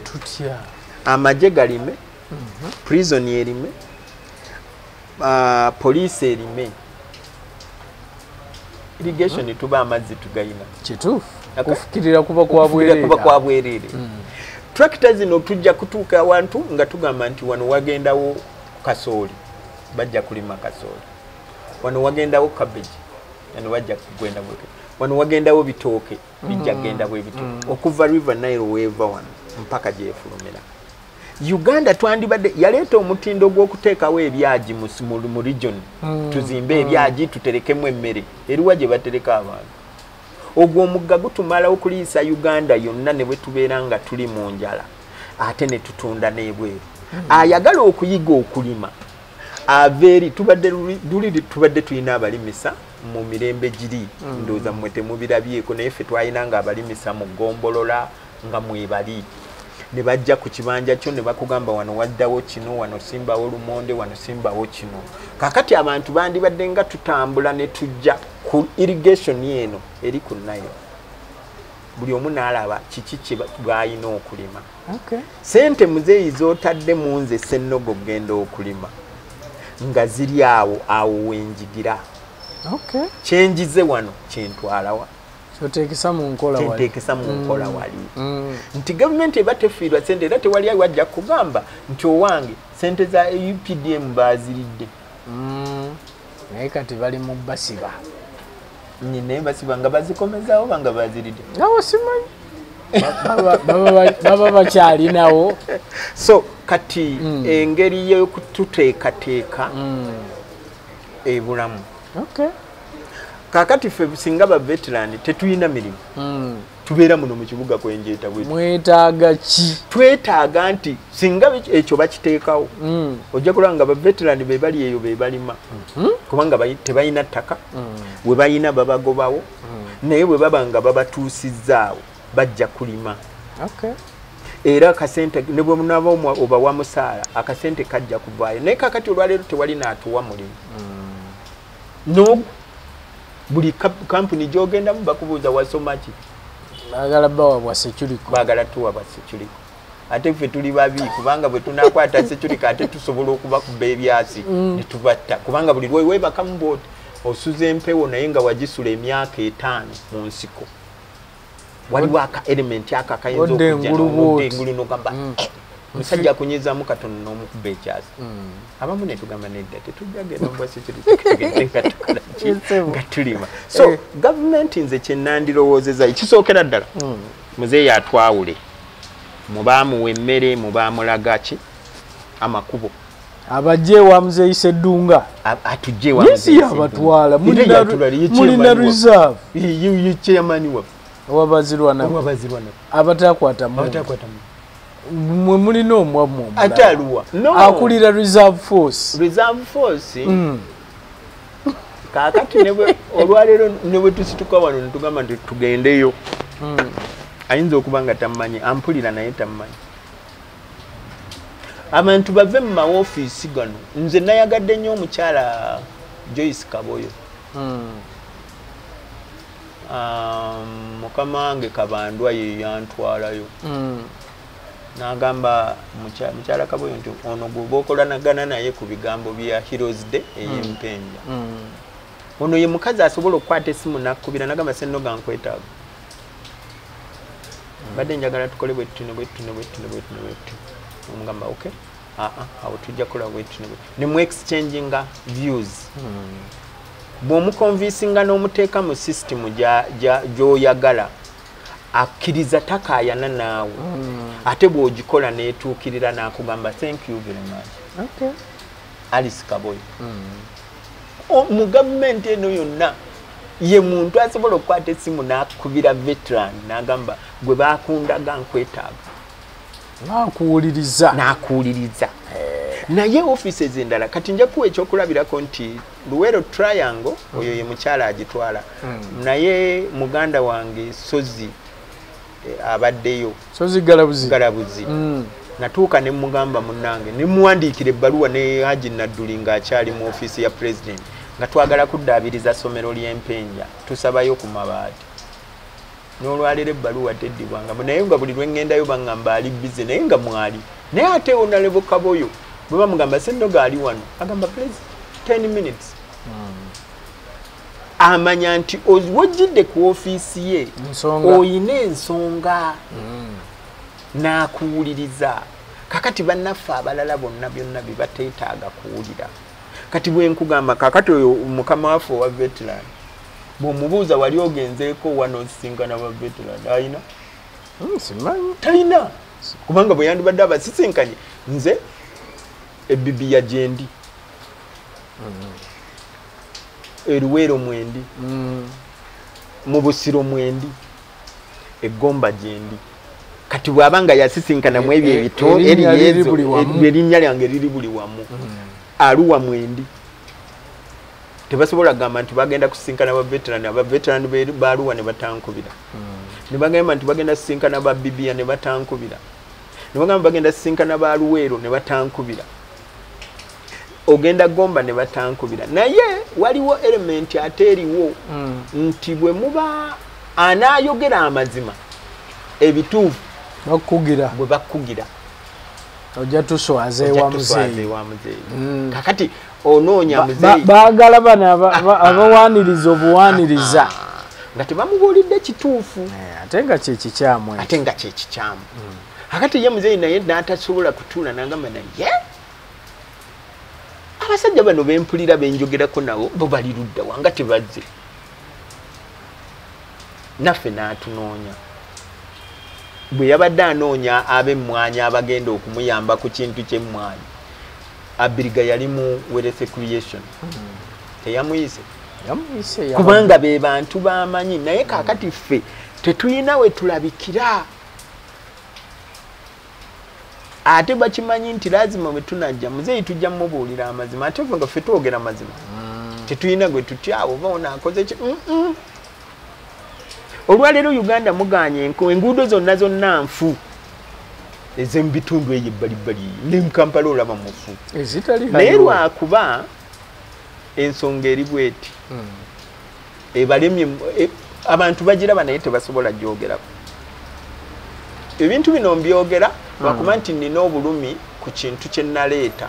Tutya? Amagye galime, prison erime, poliisi erime, irrigation tuba amazzi tugayina. Kituufu. Okay. Kufukirira kuba kwa Okufukirira bwereere. kuba kwa bwereere. Tractor zino tujja kutuuka awantu nga tugamba nti wano wagendawo kasooli, bajja kulima kasooli, wano wagendawo cabbage, wano bajja kugenda bwe, wano wagendawo bitooke, bijja kugenda bwe bityo okuva River Nile weeva wano mpaka gyefulumira. Uganda twandibadde yaleeta omutindo gw'okuteekawo ebyagi mu region, tuzimbe ebyagi tuterekemu emmere. Eriwa gye batereka abantu? Ogwo omugga gutumala okuliisa Uganda yonna ne bwe tubeera nga tuli mu njala, ate ne tutunda n'ebweru. Ayagala okuyiga okulima ava eri. Tubadde luli tubadde tulina abalimisa mu mirembe giri, ndowooza mmwe temubirabyeko, naye ffe twalina nga abalimisa mu ggombolola nga mwebali, ne bajja ku kibanja kyo ne bakugamba wano waddawo kino, wano simbawo lumonde, wano simbawo kino. Kakati abantu bandibadde nga tutambula ne tujja ku irrigation eno eri ku Nile, buli omu n'alaba kiki kye bw'alina okulima. Sente muzeeyi z'otadde mu nze Ssennogo okugenda okulima nga ziri awo awo wenjigira. Kyenjize wano kyentwalawa? Kyoteekesa mu nkola wali. Kyenteekesa mu nkola wali. Nti gavumenti eba tefiirwa sente, era tewali wajja kugamba nti owange sente za UPDM baziridde. Naye kati bali mu basiba. Nyine basiba nga bazikomezaawo banga baziridde. Nawo simanyi. Baba bakyalinawo. So kati engeri y'okututeekateeka ebulamu. Kakati ffe singa ba veteran tetulina mirimu, tubeera muno mu kibuga kwenjeeta bwe. Mwetaaga ki? Twetaaga nti singa ekyo bakiteekawo, ojja kulaba nga ba veteran be bali eyo be balima, kubanga tebalina ttaka, we balina babagobawo, naye bwe baba nga babatuusizzaawo bajja kulima. Era akasente ne bwe munaaba obawa musaala, akasente kajja kuvaayo. Naye kakati olwaleero tewali naatuwa mulimu. No buli kampuni gy'ogendamu bakubuuza wasoma ki. Baagala bawa bwa security. Baagala tuwa bwa security, ate ffe tuli babi, kubanga bwe tunakwata security ate tusobola okubakuba ebyasi ne tubatta, kubanga buli lwe weebakamu bwoti osuza empewo, naye nga wagisula emyaka 5 mu nsiko, waliwo aka element ako akayinza Odda okujja engulu n'odda bw'oti. engulu n'ogamba, "Eh, musajja akunyizaamu katono," n'omukuba ekyasi. Abamu ne tugamba nedda, tetujja genda mu bwa security, tugende nga tukola ki? Ensebo. Nga tulima. So Eh. gavumenti nze kyenandirowoozeza ekisookera ddala, muzeeyi atwawule mubaamuwa emmere, mubaamulaga ki, amakubo. Abajje ewa muzeeyi Seddunga. Atujje ewa Yesi muzeeyi yabatwala. Seddunga. Era yatulala, ye Mulina chairman reserve. Ye chairman waffe. Owabazirwanako. Owabazirwanako. Abatakwata mu Abatakwata mu mwe mulina omwammwe omulala. Ate aluwa? No. Akulira reserve force. Reserve force. Kaakati olwaleero ne bwe tusituka wano ne tugamba nti tugendeyo, ayinza okuba nga tammanyi, ampulira naye tammanyi. Abantu bave mu mawofiisi gano. Nze nayagadde nnyo omukyala Joyce Kaboyo. Mukama wange Kabandwa ye yantwalayo. N'agamba mukyala Kaboyo nti ono gwe bookolanagana naye ku bigambo bya Heroes Day ey'Empenja. Ono ye mukazi asobola okukwata essimu n'akkubira n'agamba Ssennoga nkwetaaga. Mbadde njagala tukole bwe tuti ne bwe tuti ne bwe tuti ne bwe tuti ne bwe tuti. Omugamba okay, awo tujja kukola bwe tuti ne bwe tuti. Ne mu exchanginga views. Bw'omukonvinsinga n'omuteeka mu system gy'oyagala, akkiriza takaayana naawe. Ate bw'ogikola n'etuukirira n'akugamba thank you very much. Okay. Alice Kaboyo. Mu gavumenti eno yonna ye muntu asobola okukwata essimu n'akubira veteran n'agamba gwe baakundaga nkwetaaga. N'akuwuliriza. N'akuwuliriza. Naye offices endala kati nja kuwa ekyokulabirako nti Luwero Triangle oyo ye mukyala agitwala. Naye muganda wange Sozi abaddeyo. Sozi Galabuzi. Galabuzi. Natuuka ne mugamba munnange ne muwandiikira ebbaluwa ne Haji Nadduli ng'akyali mu ofiisi ya president nga twagala kuddaabiriza ssomero ly'Empenja tusabayo ku mabaati. N'olwaleero ebbaluwa teddibwanga naye nga buli lwe ŋŋendayo baŋŋamba ali busy naye nga mwali. Naye ate Honorable Kaboyo bwe bamugamba Ssennoga ali wano agamba please 10 minutes. Amanya nti wojjidde ku ofiisi ye oyina ensonga n'akuwuliriza. Kakati bannaffe abalala bonna byonna bye bateetaaga kuwulira. Kati bwe nkugamba kakati oyo mukama waffe owa veteran bw'omubuuza wali ogenzeeko wano osisinkana ba veteran ayina? Simanyi. Talina. Kubanga bwe yandibadde abasisinkanye nze ebibiya gyendi. Eruweero mwendi. Mu Busiro mwendi. Eggomba gyendi. Kati bw'aba nga yasisinkana mu ebyo ebito erinnya lyange liri buli wamu. Aluwa mwendi. Tebasobola kugamba nti bagenda kusisinkana ba veteran, aba veteran ba Aluwa ne batankubira. Ne bagamba nti bagenda kusisinkana ba Bibiya ne batankubira. Ne bagamba bagenda kusisinkana ba Luweero ne batankubira. Ogenda Gomba ne batankubira. Naye waliwo element ate eriwo nti bwe muba anaayogera amazima ebituufu bakugira bwe bakugira ojja tuswaza ewa muzeeyi. Kakati onoonya muzeeyi baagala bano abawaaniriza obuwaaniriza nga tebamubuulidde kituufu ate nga kye kikyamu. Ate nga kye kikyamu. Kakati ye muzeeyi naye n'atasobola kutuula n'agamba naye abasajja bano bempulira benjogerako nabo bo bali ludda wa nga tebazze. Naffe n'atunoonya. Bwe yabadde anoonya ab'emmwanyi abagenda okumuyamba ku kintu ky'emmwanyi, Abiriga yali mu Wealth Creation. Teyamuyise. Kubanga be bantu bamanyi naye kaakati ffe tetulina we tulabikira. Ate bakimanyi nti lazima bwe tunajja muzeeyi tujja mmubuulira amazima ate ffe nga ffe twogera amazima. Tetulina gwe tutya oba ono akoze ki. Olwaleero Uganda muganye enguudo zonna zonna nfu ez'emubitundu eyo ebbalibbali ne mu Kampala olaba mufu. Naye lwakuba ensonga eri bweti ebalemye abantu bagiraba naye tebasobola gyogerako. Ebintu bino mbyogera lwakuba nti nnina obulumi ku kintu kye naleeta.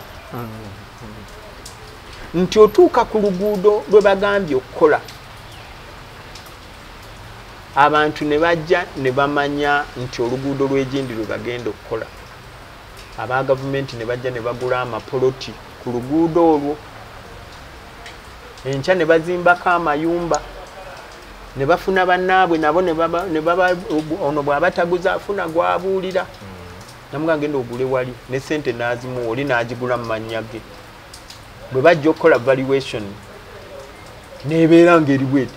Nti otuuka ku luguudo lwe bagambye okukola abantu ne bajja ne bamanya nti oluguudo lw'egindi lwe bagenda okukola. Aba gavumenti ne bajja ne bagula amapoloti ku luguudo olwo. Enkya ne bazimbako amayumba ne bafuna bannaabwe nabo ne baba ono bw'abataguza afuna gw'abuulira. Namugamba genda ogule wali ne ssente n'azimuwa oli n'agigula mu mannya ge. Bwe bajja okukola valuation n'ebeera ng'eri bweti.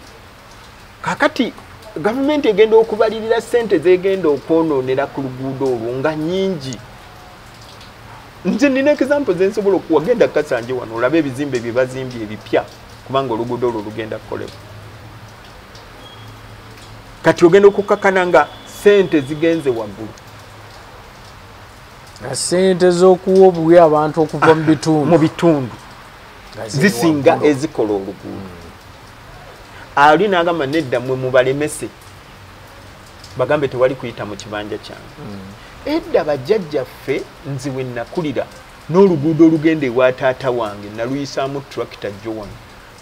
Kaakati gavumenti egenda okubalirira ssente z'egenda okwonoonera ku luguudo olwo nga nnyingi. Nze nina example ze nsobola okuwa. Genda Kasanje wano olabe ebizimbe bye bazimbye ebipya. Kubanga oluguudo olwo lugenda kukolebwa. Kati ogenda okukakana nga sente zigenze waggulu. Sente z'okuwa obuwi abantu okuva mu bitundu. Mu bitundu. Zisinga ezikola oluguudo. Ali n'agamba nedda mmwe mubalemese. Bagambe tewali kuyita mu kibanja kyange. Edda bajjajjaffe nze we nakulira n'oluguudo olugenda ewa taata wange naluyisaamu tractor jjo wano.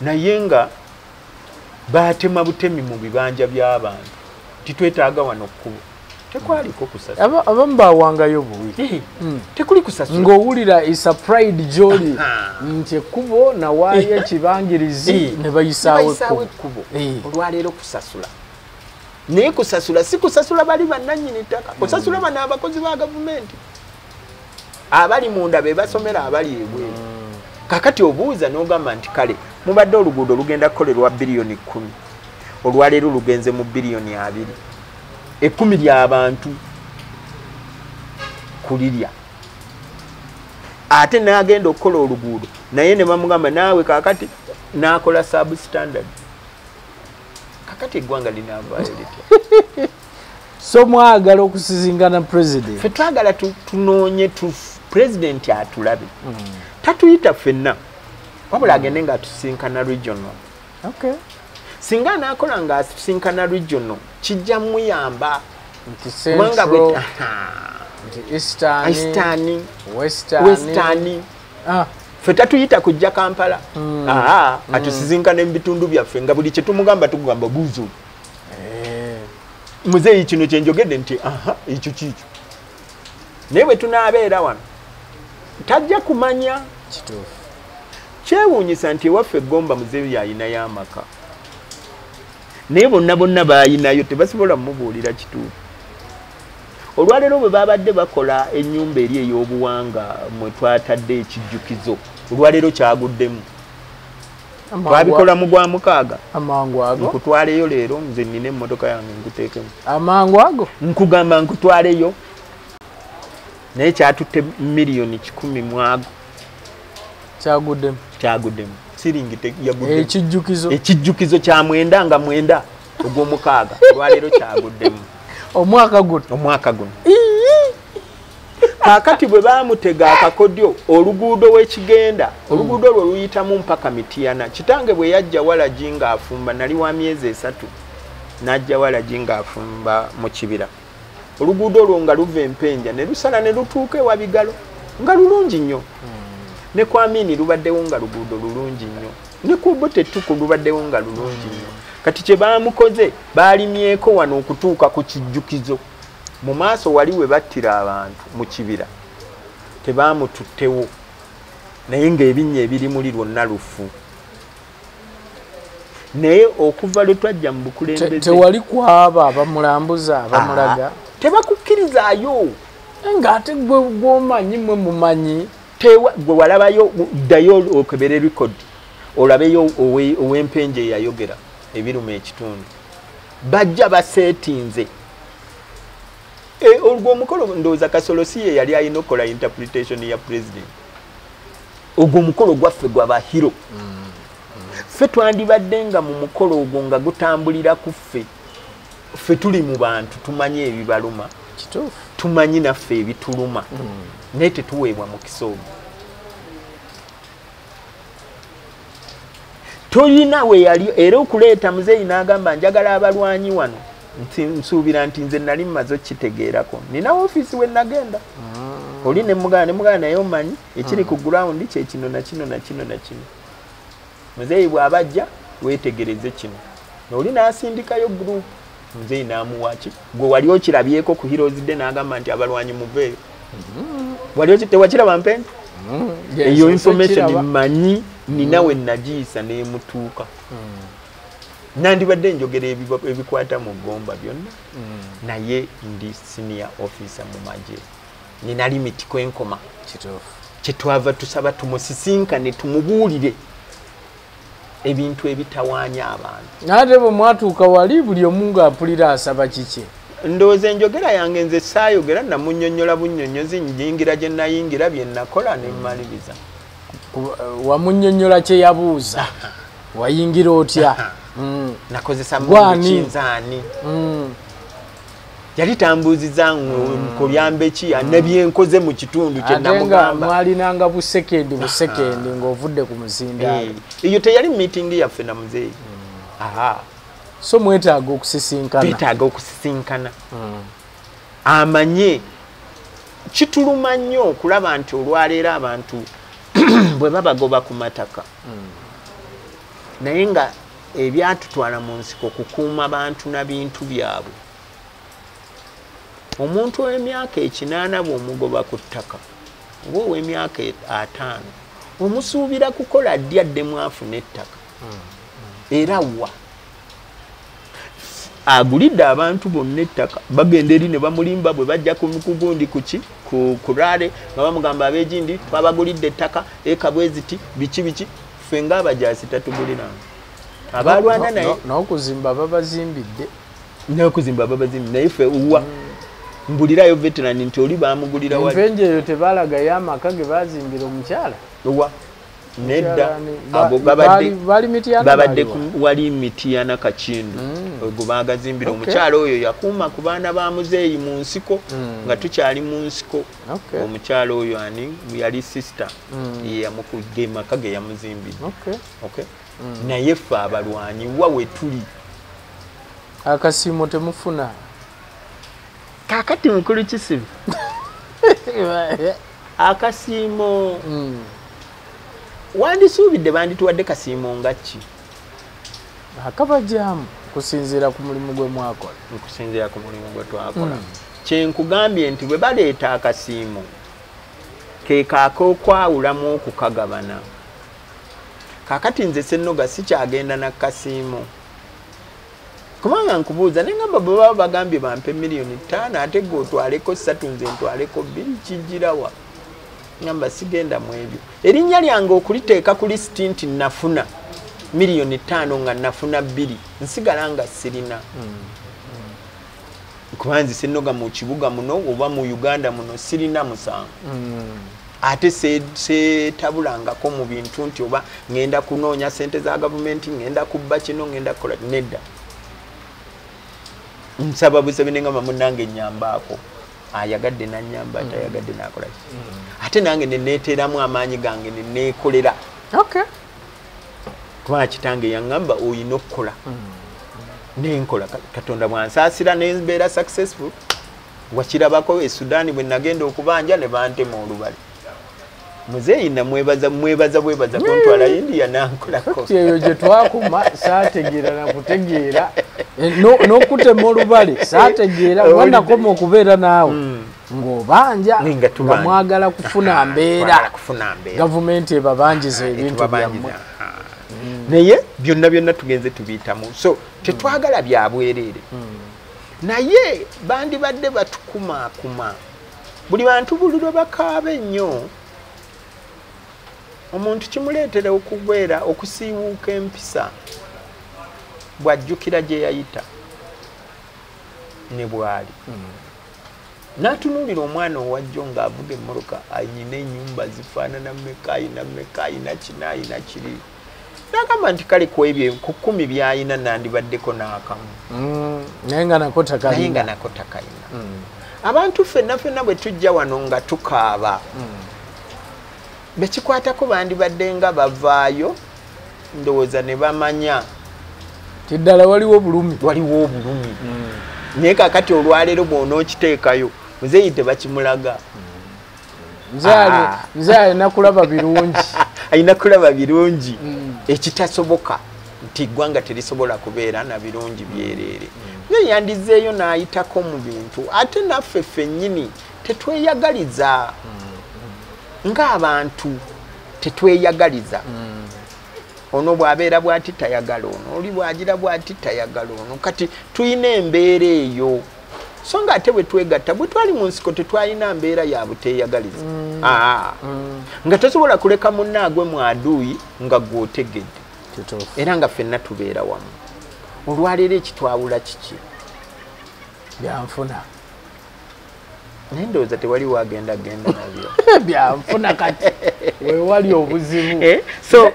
Naye nga baatema butemi mu bibanja by'abantu. Titwetaaga wano kkubo. Tekwaliko kusasula. Abamu bawangayo buwi. Tekuli kusasula. Ng'owulira is a pride jolly nti ekkubo nawaayo ekibangirizi ne bayisaawo ekkubo. Olwaleero kusasula. Naye kusasula si kusasula bali bannannyini ttaka. Kusasula bano abakozi ba gavumenti. Abali munda be basomera abali ebweru. Kakati obuuza n'ogamba nti kale mubadde oluguudo lugenda kukolerwa biliyoni 10. Olwaleero lugenze mu biliyoni 2. 10 ly'abantu kulirya. Ate n'agenda okukola oluguudo naye ne bamugamba naawe kakati n'akola substandard. Kakati eggwanga linaavaayo litya? So mwagala okusisinkana president. Ffe twagala tunoonye president atulabe. Tatuyita ffenna. Wabula agende nga atusinkana regional. Okay. Singa anaakola nga atusinkana regional kijja muyamba. Nti central, nti eastern, western. Ffe tatuyita kujja Kampala. Atusinkane mu bitundu byaffe nga buli kye tumugamba tugamba buuzo. Muzeeyi kino kye njogedde nti ekyo kiikyo. Naye bwe tunaabeera wano tajja kumanya. Kituufu. Kyewuunyisa nti ewaffe Gomba muzeeyi ayinayo amaka. Naye bonna bonna baayinayo tebasobola mumubuulira kituufu. Olwaleero bwe babadde bakola ennyumba eri ey'obuwanga mwe twatadde ekijjukizo, olwaleero kyaguddemu. Twabikola mu gwa mukaaga. Amangu ago. Nkutwaleyo leero nze nnina emmotoka yange nkuteekemu. Amangu ago? Nkugamba nkutwaleyo. Naye kyatutte miliyoni 100 mu ago. Kyaguddemu. Kyaguddemu. Siringi yaguddemu. Ekijjukizo. Ekijjukizo kya 9 nga 9 ogw'omukaaga. Olwaleero kyaguddemu. Omwaka guno. Omwaka guno. Kaakati bwe baamutega akakodyo oluguudo w'ekigenda, oluguudo olwo luyitamu mpaka Mityana. Kitange bwe yajja Walagi ng'afumba, nali wa myezi 3, n'ajja Walagi ng'afumba mu kibira. Oluguudo olwo nga luva Empenja ne lusala ne lutuuka ewa Bigalo nga lulungi nnyo. Ne ku Amini lubaddewo nga luguudo lulungi nnyo. Ne ku Obote Tuku lubaddewo nga lulungi nnyo. Kati kye baamukoze baalimyeko wano okutuuka ku kijjukizo. Mu maaso wali we battira abantu mu kibira tebaamututtewo, naye ng'ebinnya ebiri muli lwonna lufu. Naye okuva lwe twajja mu bukulembeze tewali kwaba abamulambuza abamulaga tebakukkirizaayo. Ng'ate gwe gw'omanyi mmwe mumanyi gwe walabayo ddayo okebere record olabeyo ow'empenje eyayogera ebiruma ekitundu. Bajja baseetinze. Ogwo omukolo ndowooza Kasolo si ye yali alina okukola interpretation ya president. Ogwo omukolo gwaffe gwa bahiro. Ffe twandibadde nga mu mukolo ogwo nga gutambulira ku ffe. Ffe tuli mu bantu tumanyi ebibaluma. Kituufu. Tumanyi naffe ebituluma. Naye tetuweebwa mukisa ogwo. Toyina we yali era okuleeta muzeeyi n'agamba njagala abalwanyi wano. Nsuubira nti nze nali mmaze okukitegeerako. Nina ofiisi we nagenda. Oli ne mugana naye omanyi ekiri ku ground kye kino na kino na kino na kino. Muzeeyi bw'abajja weetegereze kino. Oli n'asindikayo group. Muzeeyi n'amuwa ki? Gwe wali okirabyeko ku Heroes Day n'agamba nti abalwanyi muveeyo. Wali tewakiraba Mpenda? Eyo information mmanyi nina we nagiyisa n'emutuuka. Nandibadde njogera ebikwata mu Gomba byonna. Naye ndi senior officer mu magye. Nina limit kwenkoma. Kituufu. Kyetwava tusaba tumusisinkane tumubuulire ebintu ebitawaanya abantu. Nate bwe mwatuuka wali buli omu ng'ampulira asaba kiki? Ndowooza enjogera yange nze saayogera namunnyonnyola bunnyonnyozi njingira gye nayingira bye nakola ne mmaliriza. Wamunnyonnyola kye yabuuza. Wayingira otya? Nakozesa mundu kinzaani. Yali tambuuziza nkolyambe ki anabyenkoze mu kitundu kye namugamba. Mwalinanga busekendi busekendi ng'ovudde ku muzindaalo. Eyo teyali meeting yaffe na muzeeyi. So mwetaaga okusisinkana. Twetaaga okusisinkana. Amanye kituluma nnyo okulaba nti olwaleero abantu bwe babagoba ku mataka. Naye nga ebyatutwala mu nsiko kukuuma bantu na bintu byabwe. Omuntu ow'emyaka 80 bw'omugoba ku ttaka oba ow'emyaka 50 omusuubira kukola ddi addemu afune ettaka? Era wa agulidde abantu bonna ettaka, bagenda eri ne bamulimba bwe bajja ku gundi kuki ku rale nga bamugamba ab'egindi twabagulidde ettaka eka bwe ziti biki biki, ffe ng'abajaasi tatuguliranga. Abalwana naye n'okuzimba babazimbidde. N'okuzimba babazimbidde naye ffe uwa mbulirayo veteran nti oli bamugulira wali. Envenje eyo tebalagayo amaka ge bazimbira omukyala. Uwa nedda abo babadde babadde wali Mityana Kakindu ogwo bagazimbira omukyala oyo yakuuma ku baana ba muzeeyi mu nsiko nga tukyali mu nsiko. Omukyala oyo ani yali sister ye yamukugge maka ge yamuzimbidde. Naye ffe abalwanyi wa we tuli. Akasiimo temufuna. Kaakati mukulu Kisibi akasiimo wandisuubidde bandituwadde kasiimo nga ki? Akabajjamu kusinziira ku mulimu gwe mwakola. Kusinziira ku mulimu gwe twakola. Kye nkugambye nti bwe baleeta akasiimo ke kaak'okwawulamu okukagabana. Kaakati nze Ssennoga sikyagenda na kasiimo. Kubanga nkubuuza naye ngamba bwe baba bagambye bampe 5 million ate gwe otwaleko 3 nze ntwaleko 2 kijjirawa. Ngamba sigenda mu ebyo. Erinnya lyange okuliteeka ku lisiti nti nafuna 5 million nga nafuna 2 nsigala nga sirina. Kuba nze Ssennoga mu kibuga muno oba mu Uganda muno sirina musango. Ate seetabulangako mu bintu nti oba ngenda kunoonya ssente za gavumenti, ngenda kubba kino, ngenda kukola nedda. Nsaba busabi ne ngamba munnange nnyambaako. Ayagadde nannyamba, atayagadde n'akola ki. Ate nange ne neeteeramu amaanyi gange ne neekolera. Kuba kitange yaŋŋamba oyina okukola. Nenkola. Katonda bw'ansaasira ne mbeera successful. Wakirabako e Sudan bwe nagenda okubanja ne bantema olubale. Muzeeyi namwebaza mwebaza bwebaza kuntwala India nankolako. Eyo gye twakoma saategeera na kutegeera. N'okutema olubale saategeera wanakoma okubeera naawe ng'obanja nga mwagala kufuna mbeera. Gavumenti ebabanjiza ebintu byammwe. Naye byonna byonna tugenze tubiyitamu. So tetwagala bya bwereere. Naye bandibadde batukumaakuma. Buli bantu buli lwe bakaaba ennyo omuntu kimuleetera okubeera okusiiwuuka empisa bw'ajjukira gye yayita ne bw'ali. N'atunuulira omwana owajjo ng'avuga emmotoka ayina ennyumba zifaanana mmeka, ayina mmeka, ayina kino, ayina kiri. N'agamba nti kale ku ebyo ku 10 by'ayina nandibaddeko n'akamu. Naye nga nako takalina. Naye nga nako takalina. Abantu ffenna ffenna bwe tujja wano nga tukaaba bekikwatako bandibadde nga bavaayo ndowooza ne bamanya ti ddala waliwo obulumi. Waliwo obulumi. Naye kaakati olwaleero bw'onookiteekayo muzeeyi tebakimulaga. Nze alina kulaba birungi. Alina kulaba birungi. Ekitasoboka nti eggwanga terisobola kubeera na birungi byereere. Naye yandizeeyo n'ayitako mu bintu ate naffe ffennyini tetweyagaliza. Ng'abantu tetweyagaliza. Ono bw'abeera bw'ati tayagala ono, oli bw'agira bw'ati tayagala ono. Kati tuyina embeera eyo. So nga ate bwe twegatta, bwe twali mu nsiko tetwalina mbeera ya buteeyagaliza. Nga tosobola kuleka munno agwe mu aduuyi nga gw'otegedde. Era nga ffenna tubeera wamu. Olwaleero ekitwawula kiki? Byanfuna. Naye ndowooza tewali wagenda genda nabyo. Byanfuna kati wewali obuzibu. So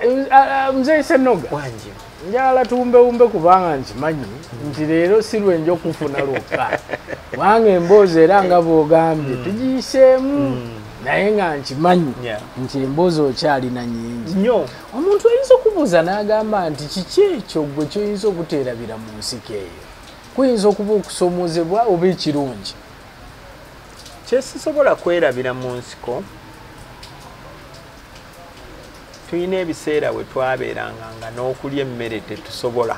Mzee Senoga wangi njagala tuwumbewumbe kubanga nkimanyi nti leero si lwenja okufuna lwokka, kubanga emboozi era nga bw'ogambye tugiyiseemu, naye nga nkimanyi nti emboozi okyalina nnyingi nnyo. Omuntu ayinza okubuuza n'agamba nti kiki ekyo gwe kyoyinza obuteerabira mu nsiko eyo? Kuyinza okuba okusoomoozebwa oba ekirungi? Kyesisobola kwerabira mu nsiko, tulina ebiseera we twabeeranga nga n'okulya emmere tetusobola,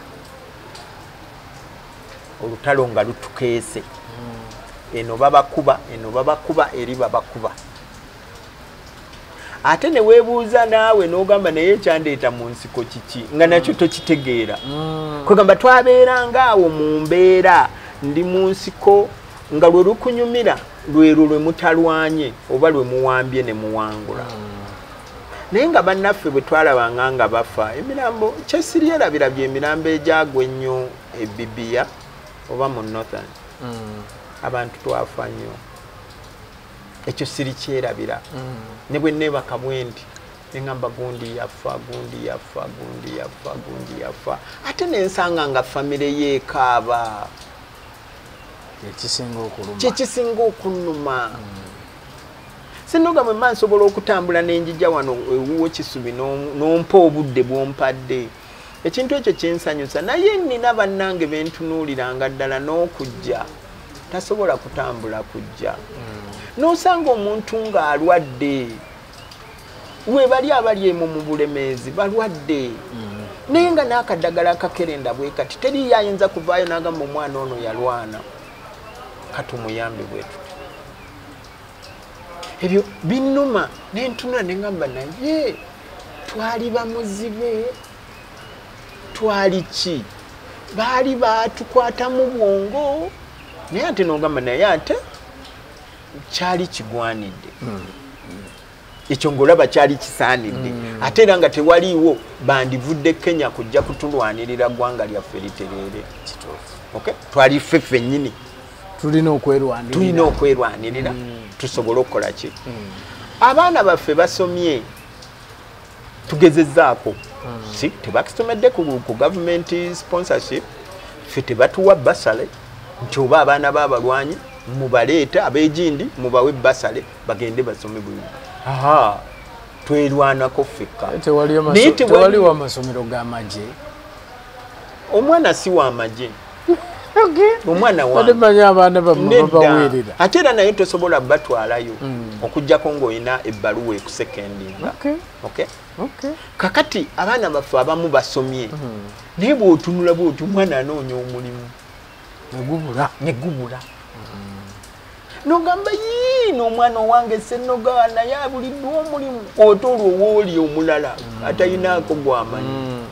olutalo nga lutukeese, eno babakuba, eno babakuba, eri babakuba. Ate ne weebuuza naawe n'ogamba naye ekyandeeta mu nsiko kiki, nga nakyo tokitegeera. Kwegamba twabeeranga awo mu mbeera, ndi mu nsiko nga lwe lukunyumira lwerwo lwe mutalwanye oba lwe muwambye ne muwangula. Naye nga bannaffe bwe twalabanga nga bafa emirambo, kyesiryerabira by'emirambo egyagwa ennyo e Bibiya oba mu Northern. Abantu twafa nnyo, ekyo sirikyerabira. Ne bwe neebaka bwe nti ne ŋŋamba gundi yafa, gundi yafa, gundi yafa, gundi yafa, ate ne nsanga nga famire ye ekaaba. Kyekisinga okuluma, kyekisinga okunnuma. Senoga mwe mba nsobola okutambula n'enjija wano ewuwo Kisubi n'ompa obudde bw'ompadde, ekintu ekyo kyensanyusa. Naye nnina bannange bentunuuliranga ddala n'okujja tasobola kutambula kujja. N'osanga omuntu ng'alwadde, we bali abali emu mu Bulemeezi balwadde, naye nga n'akaddagala akakerenda bwe kati teriyo ayinza kuvaayo n'agamba omwana ono yalwana, katumuyambe bwe tuti. Ebyo binnuma nentunula ne ŋŋamba naye twali bamuzibe, twali ki, baali baatukwatamu bwongo. Naye ate n'ogamba naye ate kyali kigwanidde, ekyo ng'olaba kyali kisaanidde. Ate era nga tewaliiwo bandivudde Kenya kujja kutulwanirira ggwanga lyaffe litereere. Okay? Twali ffe ffennyini tulina okwerwanirira, tulina okwerwanirira tusobole okukola ki. Abaana baffe basomye, tugezezzaako, si tebakisomedde ku government sponsorship, ffe tebatuwa basale nti oba abaana b'abalwanyi mubaleete ab'egindi mubawe basale bagende basome bwino. Aha, twerwanako ffekka. Tewaliwo amasomero g'amagye. Omwana si w'amagye. Omwana wange abaana babaweerera. Ate era naye tosobola batwalayo okuggyako ng'olina ebbaluwa ekusekendinga. Kakati abaana baffe abamu basomye, naye bw'otunula bw'oti omwana anoonya omulimu ne gubula. Nogamba yii n'omwana owange Senoga naye abuliddwa omulimu, ate olwo wooli omulala atayinaako gwamanyi.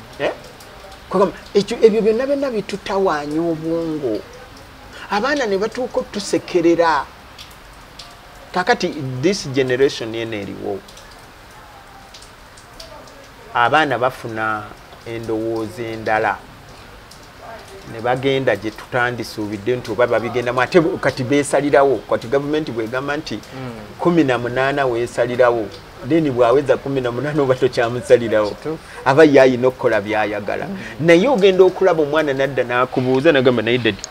Ekyo ebyo byonna byonna bitutawaanya obwongo, abaana ne batuuka otusekerera. Kakati this generation yeno eriwo, abaana bafuna endowooza endala ne bagenda gye tutandisuubidde nti oba babigendamu. Ate kati beesalirawo, kati gavumenti bwegamba nti 18 weesalirawo, then bw'aweza 18 oba tokyamusalirawo, aba ye ayina okukola by'ayagala. Naye ogenda okulaba omwana nadda n'akubuuza nagamba naye daddy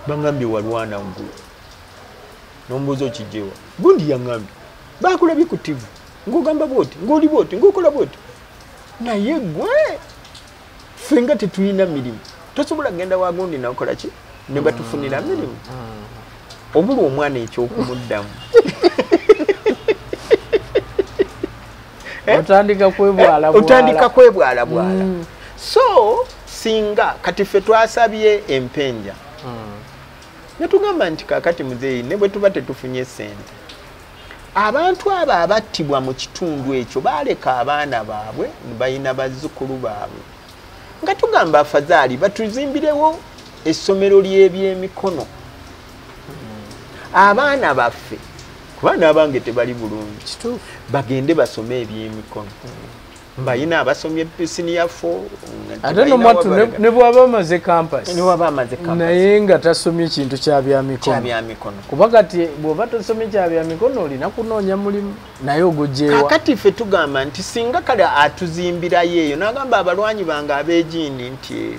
bangambye walwana gwe, n'omubuuza okijjewa, gundi yaŋŋambye baakulabye ku TV ng'ogamba bw'oti, ng'oli bw'oti, ng'okola bw'oti, naye gwe ffe nga tetulina mirimu, tosobola kugenda wagundi nakola ki ne batufunira mirimu. Obulwa omwana ekyokumuddamu. Otandika kwebwala, otandika kwebwalabwala. So singa kati ffe twasabye empenja ne tugamba nti kakati muzeeyi ne bwe tuba tetufunye ssente, abantu abo abattibwa mu kitundu ekyo baaleka abaana baabwe balina bazzukulu baabwe, nga tugamba afazaali batuzimbirewo essomero ly'ebyemikono abaana baffe, kuba n'abange tebali bulungi, bagende basome ebyemikono. Mbayina abasomye senior 4 ate no mwattu ne bw'aba amaze campus, ne bw'aba amaze campus naye nga tasomye kintu kya byamikono. Kuba kati bw'oba tosomye kya byamikono olina kunoonya mulimu naye ogujeewa. Kakati ffe tugamba nti singa kale atuzimbirayo eyo n'agamba abalwanyi bange ab'egindi nti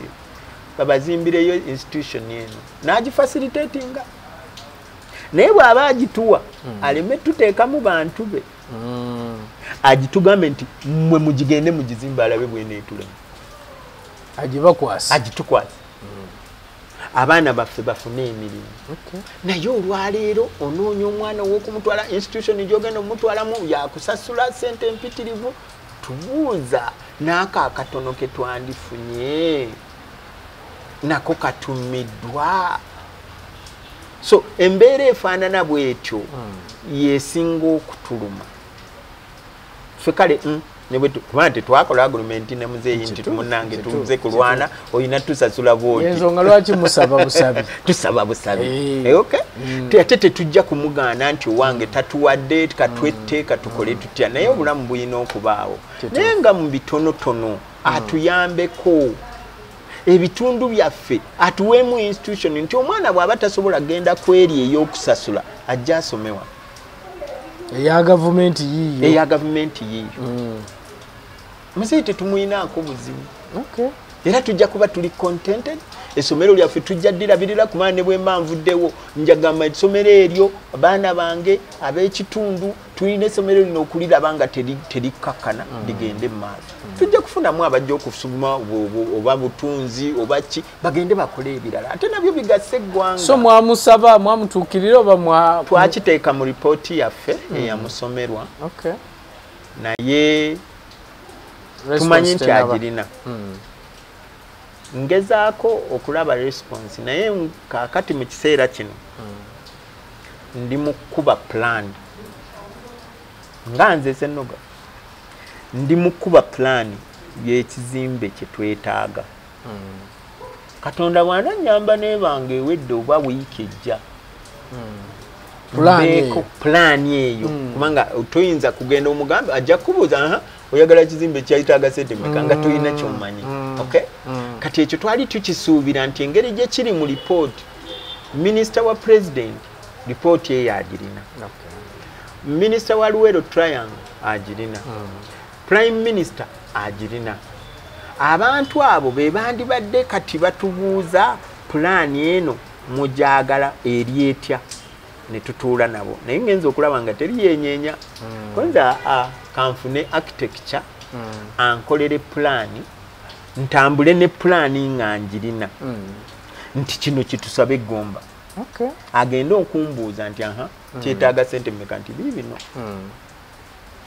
babazimbireyo institution eno n'agifacilitatinga, naye bw'aba agituwa aleme tuteekamu bantu be, agitugambe nti mmwe mugigende mugizimbe alabe bweneetulemu, agibakwase, agitukwase, abaana baffe bafune emirimu. Naye olwaleero onoonya omwana ow'okumutwala institution gy'ogenda omutwalamu yakusasula ssente empitirivu. Tubuuza n'ako akatono ke twandifunye nako katumiddwa. So embeera efaanana bwetyo yesinga okutuluma ffe. Kale kuba tetwakola agreement ne muzeeyi nti munnange tuze kulwana olina tusasula bwoti, ensonga lwaki musaba busabi? Tusaba busabi. Okay, ate tetujja kumugaana nti owange tatuwadde katwette katukole tutya, naye obulamu bulina okubaawo. Naye nga mu bitonotono atuyambeko ebitundu byaffe, atuweemu institution nti omwana bw'aba tasobola genda kweri ey'okusasula ajja asomewa eya gavumenti yiiyo, eya gavumenti yiiyo. Muzeeyi tetumuyinaako buzibu. Era tujja kuba tuli contented. Essomero lyaffe tujja ddirabirira, kubanga ne bwe mba nvuddewo njagamba essomero eryo abaana bange ab'ekitundu tulina essomero lino okuliraba nga terikkakkana ligende mu maaso. Tujja kufunamu abajja okusoma oba butunzi oba ki, bagende bakole ebirala ate nabyo bigase eggwanga. So mwamusaba, mwamutuukirira oba twakiteeka mu ripooti yaffe eyamusomerwa, naye tumanyi nti agirina. Ngezaako okulaba response, naye kaakati mu kiseera kino ndi mu kuba plan, nga nze Ssennoga ndi mu kuba plan y'ekizimbe kye twetaaga. Katonda bw'anannyamba n'ebanga ewedde oba wiiki ejja mbeeko pulaani eyo, kubanga toyinza kugenda omugambe ajja kubuuza oyagala kizimbe kyayitaaga ssente mmeka nga tolina ky'omanyi. Okay, kati ekyo twali tukisuubira nti engeri gye kiri mu lipooti, minisita wa president lipooti eyo agirina, minisita wa Luwero Triangle agirina, prime minister agirina. Abantu abo be bandibadde kati batubuuza pulaani eno mugyagala eri etya, ne tutuula nabo. Naye ngenza okulaba nga teri yenyeenya. Kwanza kanfune architecture ankolere pulaani, ntambule ne pulaani nga njirina nti kino kitusabe eggomba. Agende okumbuuza nti aha kyetaaga ssente mmeka, nti biibino,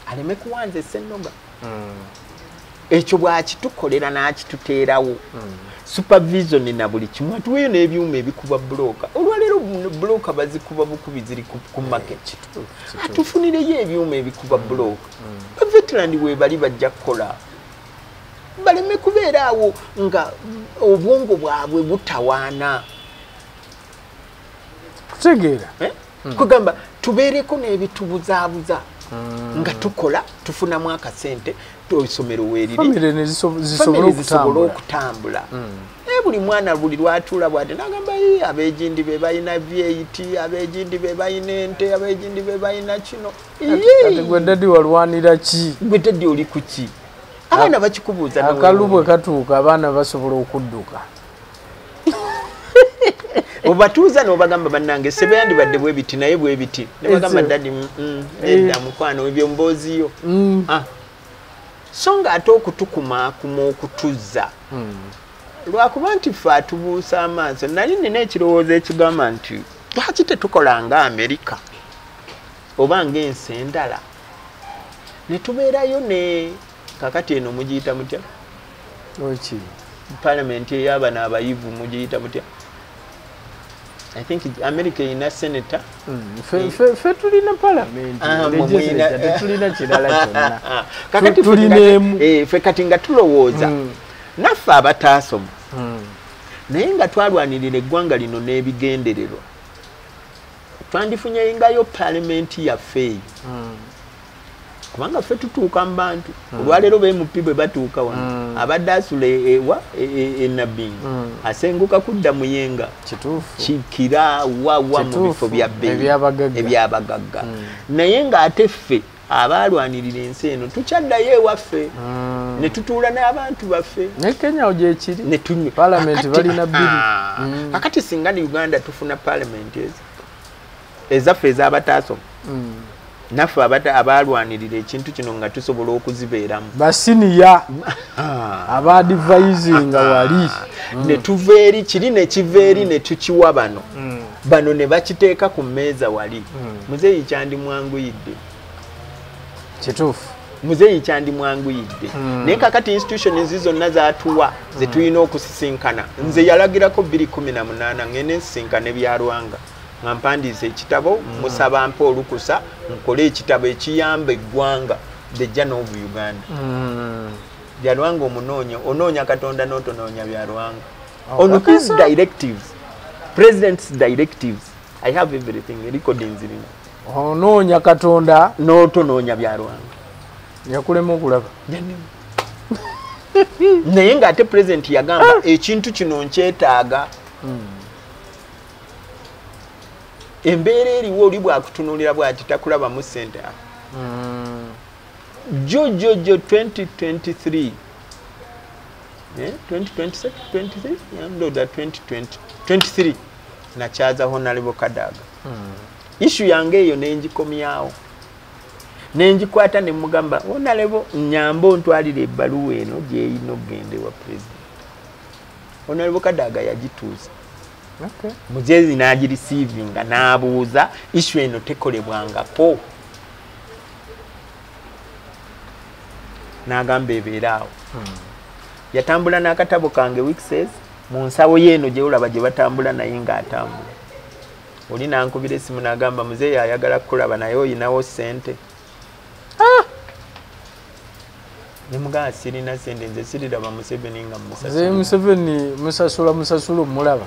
aleme kuwanza Ssennoga. Ekyo bw'akitukolera n'akituteerawo supervision na buli kimu, atuweeyo n'ebyuma ebikuba bulooka. Olwaleero bulooka bazikuba bukubi ziri ku market, atufunireyo ebyuma ebikuba bulooka. Baveterani we bali bajja kukola, baleme kubeera awo nga obwongo bwabwe butawaana. Kutegeera kugamba tubeereko n'ebitubuzaabuza nga tukola tufunamu akasente, essomero weeriri famire zisobole okutambula. Naye buli mwana buli lwatuula bw'ati n'agamba ab'egindi be balina V8, ab'egindi be balina ente, ab'egindi be balina kino. Kati gwe daddy walwanira ki? Gwe daddy oli ku ki? Abaana bakikubuuza. Akalu bwe katuuka abaana basobola okudduka. Obatuuza n'obagamba bannange sebeyandibadde bwe biti naye bwe biti, ne bagamba daddy nedda mukwano ebyo mboozi yo. So nga ate okutukumaakuma okutuzza lwakuba nti ffe atubuusa amaaso. Nali nina ekirowoozo ekigamba nti lwaki tetukola nga Amerika oba ng'ensi endala ne tubeerayo ne kakati eno mugiyita mutya? Palamenti ey'abano abayivu mugiyita mutya? I think America erina senator. Ffe tulina palamenti, tetulina kirala kyonna. Kakati ffe kati nga tulowooza naffe abataasoma naye nga twalwanirira eggwanga lino n'ebigendererwa, twandifunyengayo palamenti yaffe eyo Kubanga ffe tutuuka mu bantu. Olwaleero ba MP bwe batuuka wano, abadde asula ewa e Nabbingo, asenguka kudda Muyenga, Kikira, wawa mu bifo bya bbeeyi ebyabagagga. Naye ng'ate ffe abalwanirira ensi eno tukyaddayo ewaffe ne tutuula n'abantu baffe. Ne Kenya gyekiri, parliament balina bbiri. Kakati singa ne Uganda tufuna parliament ezo ezaffe ez'abataasoma, naffe abalwanirira ekintu kino nga tusobola okuzibeeramu, basiniya abadvisinga wali, ne tuva eri kiri ne kiva eri ne tukiwa bano, bano ne bakiteeka ku mmeeza wali. Muzeeyi kyandimwanguyidde. Kituufu. Muzeeyi kyandimwanguyidde. Naye kakati institutions zonna zaatuwa ze tulina okusisinkana. Nze yalagirako 2018 ngende nsisinkane Byarwanga, nga mpandiise ekitabo, musaba mpe olukusa nkole ekitabo ekiyamba eggwanga, The Journey of Uganda. Byarwanga omunoonya, onoonya Katonda n'otonoonya Byarwanga. On his directives, president's directives, I have everything, recordings zirina. Onoonya Katonda n'otonoonya Byarwanga. Yakulema okulaba. Naye ng'ate president yagamba ekintu kino nkyetaaga. Embeera eriwo oli bwakutunuulira bw'ati takulabamu ssente. Jo 2023, 2023 ndowooza 2023 nakyaza Honorable Kadaga. Issue yange eyo ne ngikomyawo, ne ngikwata ne mugamba Honorable nyamba ontwalire ebbaluwa eno gy'erina okugenda ewa president. Honorable Kadaga yagituusa. Muzeeyi n'agireceivinga n'abuuza issue eno tekolebwangako, n'agamba ebeera awo. Yatambula n'akatabo kange Weekses mu nsawo ye eno gy'olaba gye batambula naye ng'atambula. Oli n'ankubira essimu n'agamba muzeeyi ayagala kukulaba naye oyinawo ssente. Ne mugamba sirina ssente, nze siriraba Museveni nga musasula. Nze Museveni musasula musasula omulaba.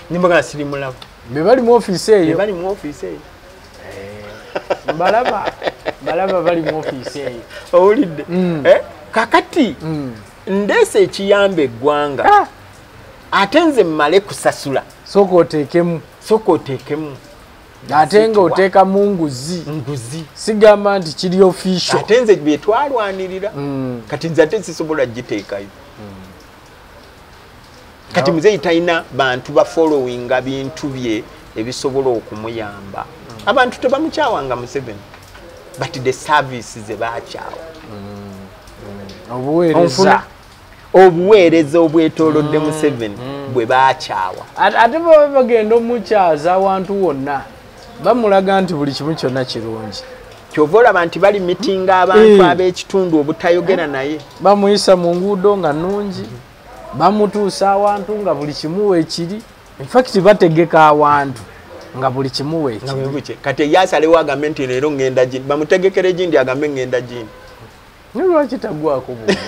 Ne mugamba sirimulaba. Be bali mu ofiisi eyo. Be bali mu ofiisi eyo. Mbalaba. Mbalaba bali mu ofiisi eyo. Owulidde? Kakati ndeese ekiyamba eggwanga. Ate nze mmale kusasula. Sooka oteekemu. Sooka oteekemu. Ate nga oteekamu nguzi. Nguzi. Sigamba nti kiri official. Ate nze bye twalwanirira. Kati nze ate sisobola giteekayo. Kati muzeeyi talina bantu bafollowinga bintu bye ebisobola okumuyamba. Abantu tebamukyawanga Museveni, but the services ze baakyawa. Obuweereza. Obuweereza obwetoolodde Museveni bwe baakyawa. Ate baba bagenda omukyaza awantu wonna, bamulaga nti buli kimu kyonna kirungi. Kyova olaba nti bali mitinga abantu ab'ekitundu obutayogera naye. Bamuyisa mu nguudo nga nnungi, bamutuusa awantu nga buli kimu weekiri. In fact bategeka awantu nga buli kimu weekiri. Kati ye asalewo agambe nti leero ngenda gini, bamutegekere gindi agambe ngenda gini. Naye lwaki tagwako bw'ono?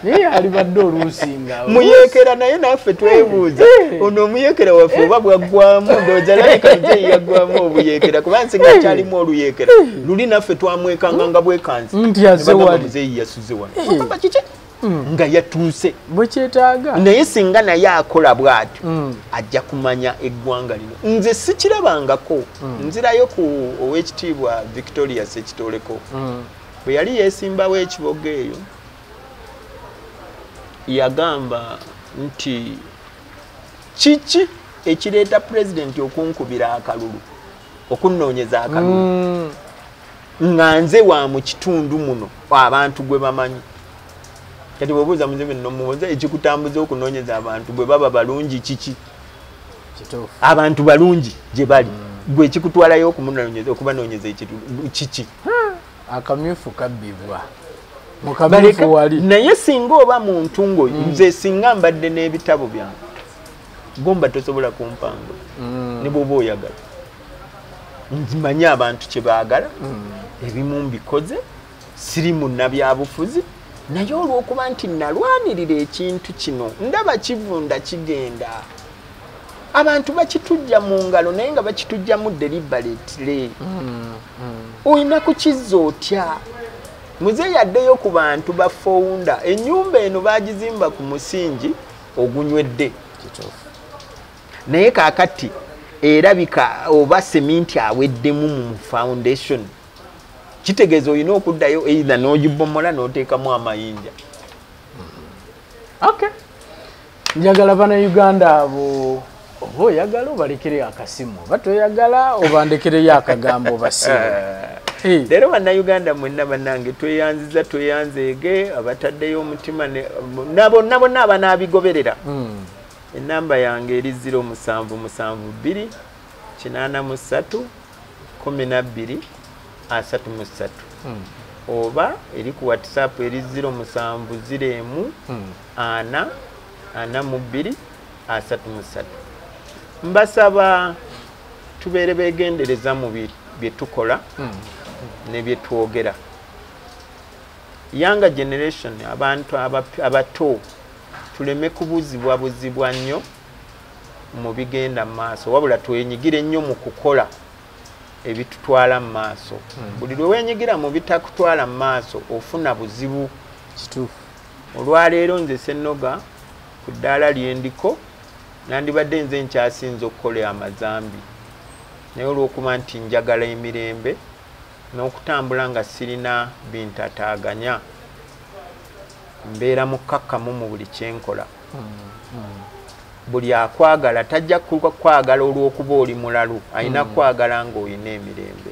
Naye alibadde oluusi nga muyeekera, naye naffe twebuuza ono omuyeekera waffe oba bwaggwamu, ndowooza alabika muzeeyi yaggwamu obuyeekera, kuba nsinga akyalimu oluyeekera luli naffe twamwekanga nga bwekanze nti azze wali, muzeeyi yasuze wano kiki nga yatuuse bwe kyetaaga. Naye singa naye akola bw'atyo ajja kumanya eggwanga lino. Nze sikirabangako. Nzirayo ku ow'ekitiibwa Victoria Ssekitoleko bwe yali yeesimbawo ekibogo eyo, yagamba nti kiki ekireeta pulezidenti okunkubira akalulu, okunnoonyeza akalulu, nga nze wa mu kitundu muno abantu gwe bamanyi. Kati bw'obuuza Museveni n'omubuuza ekikutambuza okunoonyeza abantu bwe baba balungi kiki? Abantu balungi gye bali, gwe ekikutwalayo okubanoonyeza ekitundu kiki? Akamyufu kabbibwa. Mukamyufu wali. Naye singa oba muntu ng'oyo, nze singa mbadde n'ebitabo byange, gomba tosobola kumpangula ne bw'oba oyagala. Nzimanyi abantu kye baagala, ebimu mbikoze, siri munnabyabufuzi, naye olw'okuba nti nalwanirira ekintu kino, ndaba kivunda kigenda. Abantu bakitujja mu ngalo naye nga bakitujjamu deliberately. Olina kukizza otya? Muzeeyi addeyo ku bantu ba founder. Ennyumba eno bagizimba ku musingi ogunywedde. Naye kaakati erabika oba seminti aweddemu mu foundation. Kitegeeza olina okuddayo either n'ogibomola n'oteekamu amayinja. Okay. Njagala bannayuganda abo oba oyagala obalekereyo akasimu oba toyagala obandekereyo akagambo obasibe. Leero bannayuganda mwenna bannange tweyanziza tweyanzeege abataddeyo omutima bonna bonna abanaabigoberera. Enamba yange eri 0772 83 12 33 oba eri ku WhatsApp eri 0701 4 42 33. Mbasaba tubeere beegendereza mu bye tukola ne bye twogera. Younger generation, abantu abato tuleme kubuzibwa buzibwa nnyo mu bigenda mu maaso, wabula twenyigire nnyo mu kukola ebitutwala mu maaso. Buli lwe wenyigira mu bitakutwala mu maaso ofuna buzibu. Kituufu. Olwaleero nze Ssennoga ku ddaala lyendiko nandibadde nze nkyasinze okukola amazambi, naye olw'okuba nti njagala emirembe n'okutambula nga sirina bintataaganya, mbeera mukkakkamu mu buli kyenkola. Buli akwagala tajja kukwagala olw'okuba oli mulalu, alina kwagala ng'olina emirembe.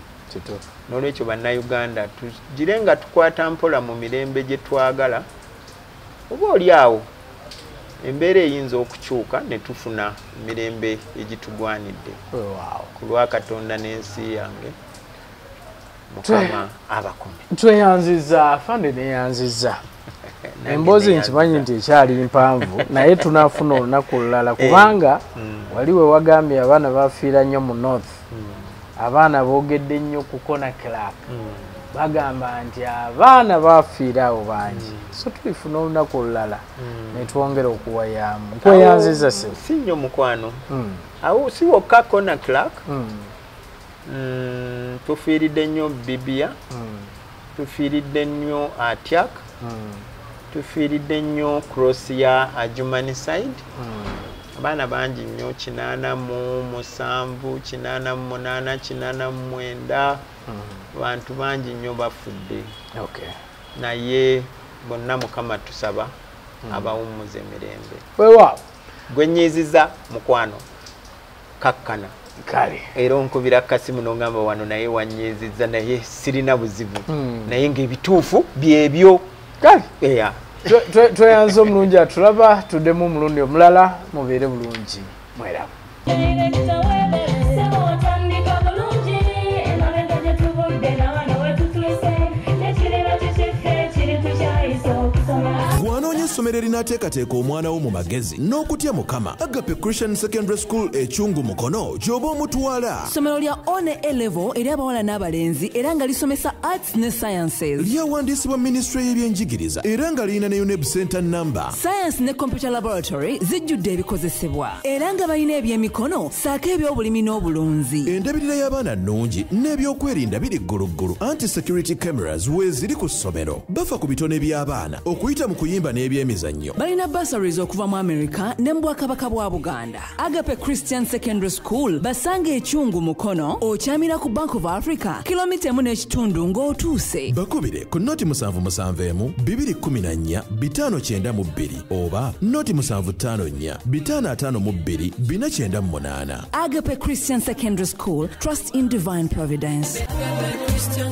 N'olwekyo bannayuganda tugire nga tukwata mpola mu mirembe gye twagala, oba oli awo embeera eyinza okukyuka ne tufuna emirembe egitugwanidde. Ku lwa Katonda n'ensi yange, Mukama abakume. Tweyanziza afande, neyanziza. Emboozi nkimanyi nti ekyali mpanvu naye tunaafuna olunaku olulala, kubanga wali we wagambye abaana bafiira nnyo mu North. Abaana boogedde nnyo ku Corner Clark, bagamba nti abaana bafiira awo bangi. So tulifuna olunaku olulala ne twongera okuwayaamu. Nkweyanziza ssebo. Si nnyo mukwano. Awo si wokka Corner Clark, tufiiridde nnyo Bibia, tufiiridde nnyo Atiak, tufiiridde nnyo cross ya Adjumani side. Abaana bangi nnyo, 87, 88, 89, bantu bangi nnyo bafudde. Naye bonna Mukama tusaba abawummuze emirembe. Weewaawo. Gwe nnyiiziza mukwano kakkana. Kale. Era onkubira kasimu n'ongamba wano naye wannyiizizza naye sirina buzibu. Naye ng'ebituufu byebyo. Kale. Tweyanze omulungi atulaba, tuddemu omulundi omulala, mubeere bulungi mweraba. Essomero erinaateekateeka omwana wo mu magezi n'okutya Mukama. Agape Christian Secondary School Ekyungu Mukono gy'oba omutwala. Ssomero lya One A Level eri abawala n'abalenzi era nga lisomesa arts ne sciences. Lyawandiisibwa minisitule y'ebyenjigiriza era nga lirina ne UNEB Center number. Science ne computer laboratory zijjudde ebikozesebwa era nga balina ebyemikono ssaako ebyobulimi n'obulunzi. Endabirira y'abaana nnungi n'ebyokwerinda biri gguluggulu. Anti security cameras weeziri ku ssomero. Bafa ku bitone by'abaana okuyita mu kuyimba n'ebyemizannyo. Balina bursaries okuva mu America ne mu Bwakabaka bwa Buganda. Agape Christian Secondary School basange Ekyungu Mukono, okyamira ku Bank of Africa kilomita 1.5 ng'otuuse. Bakubire ku 077 214 592 oba 0754 552 498. Agape Christian Secondary School, trust in divine providence. Christian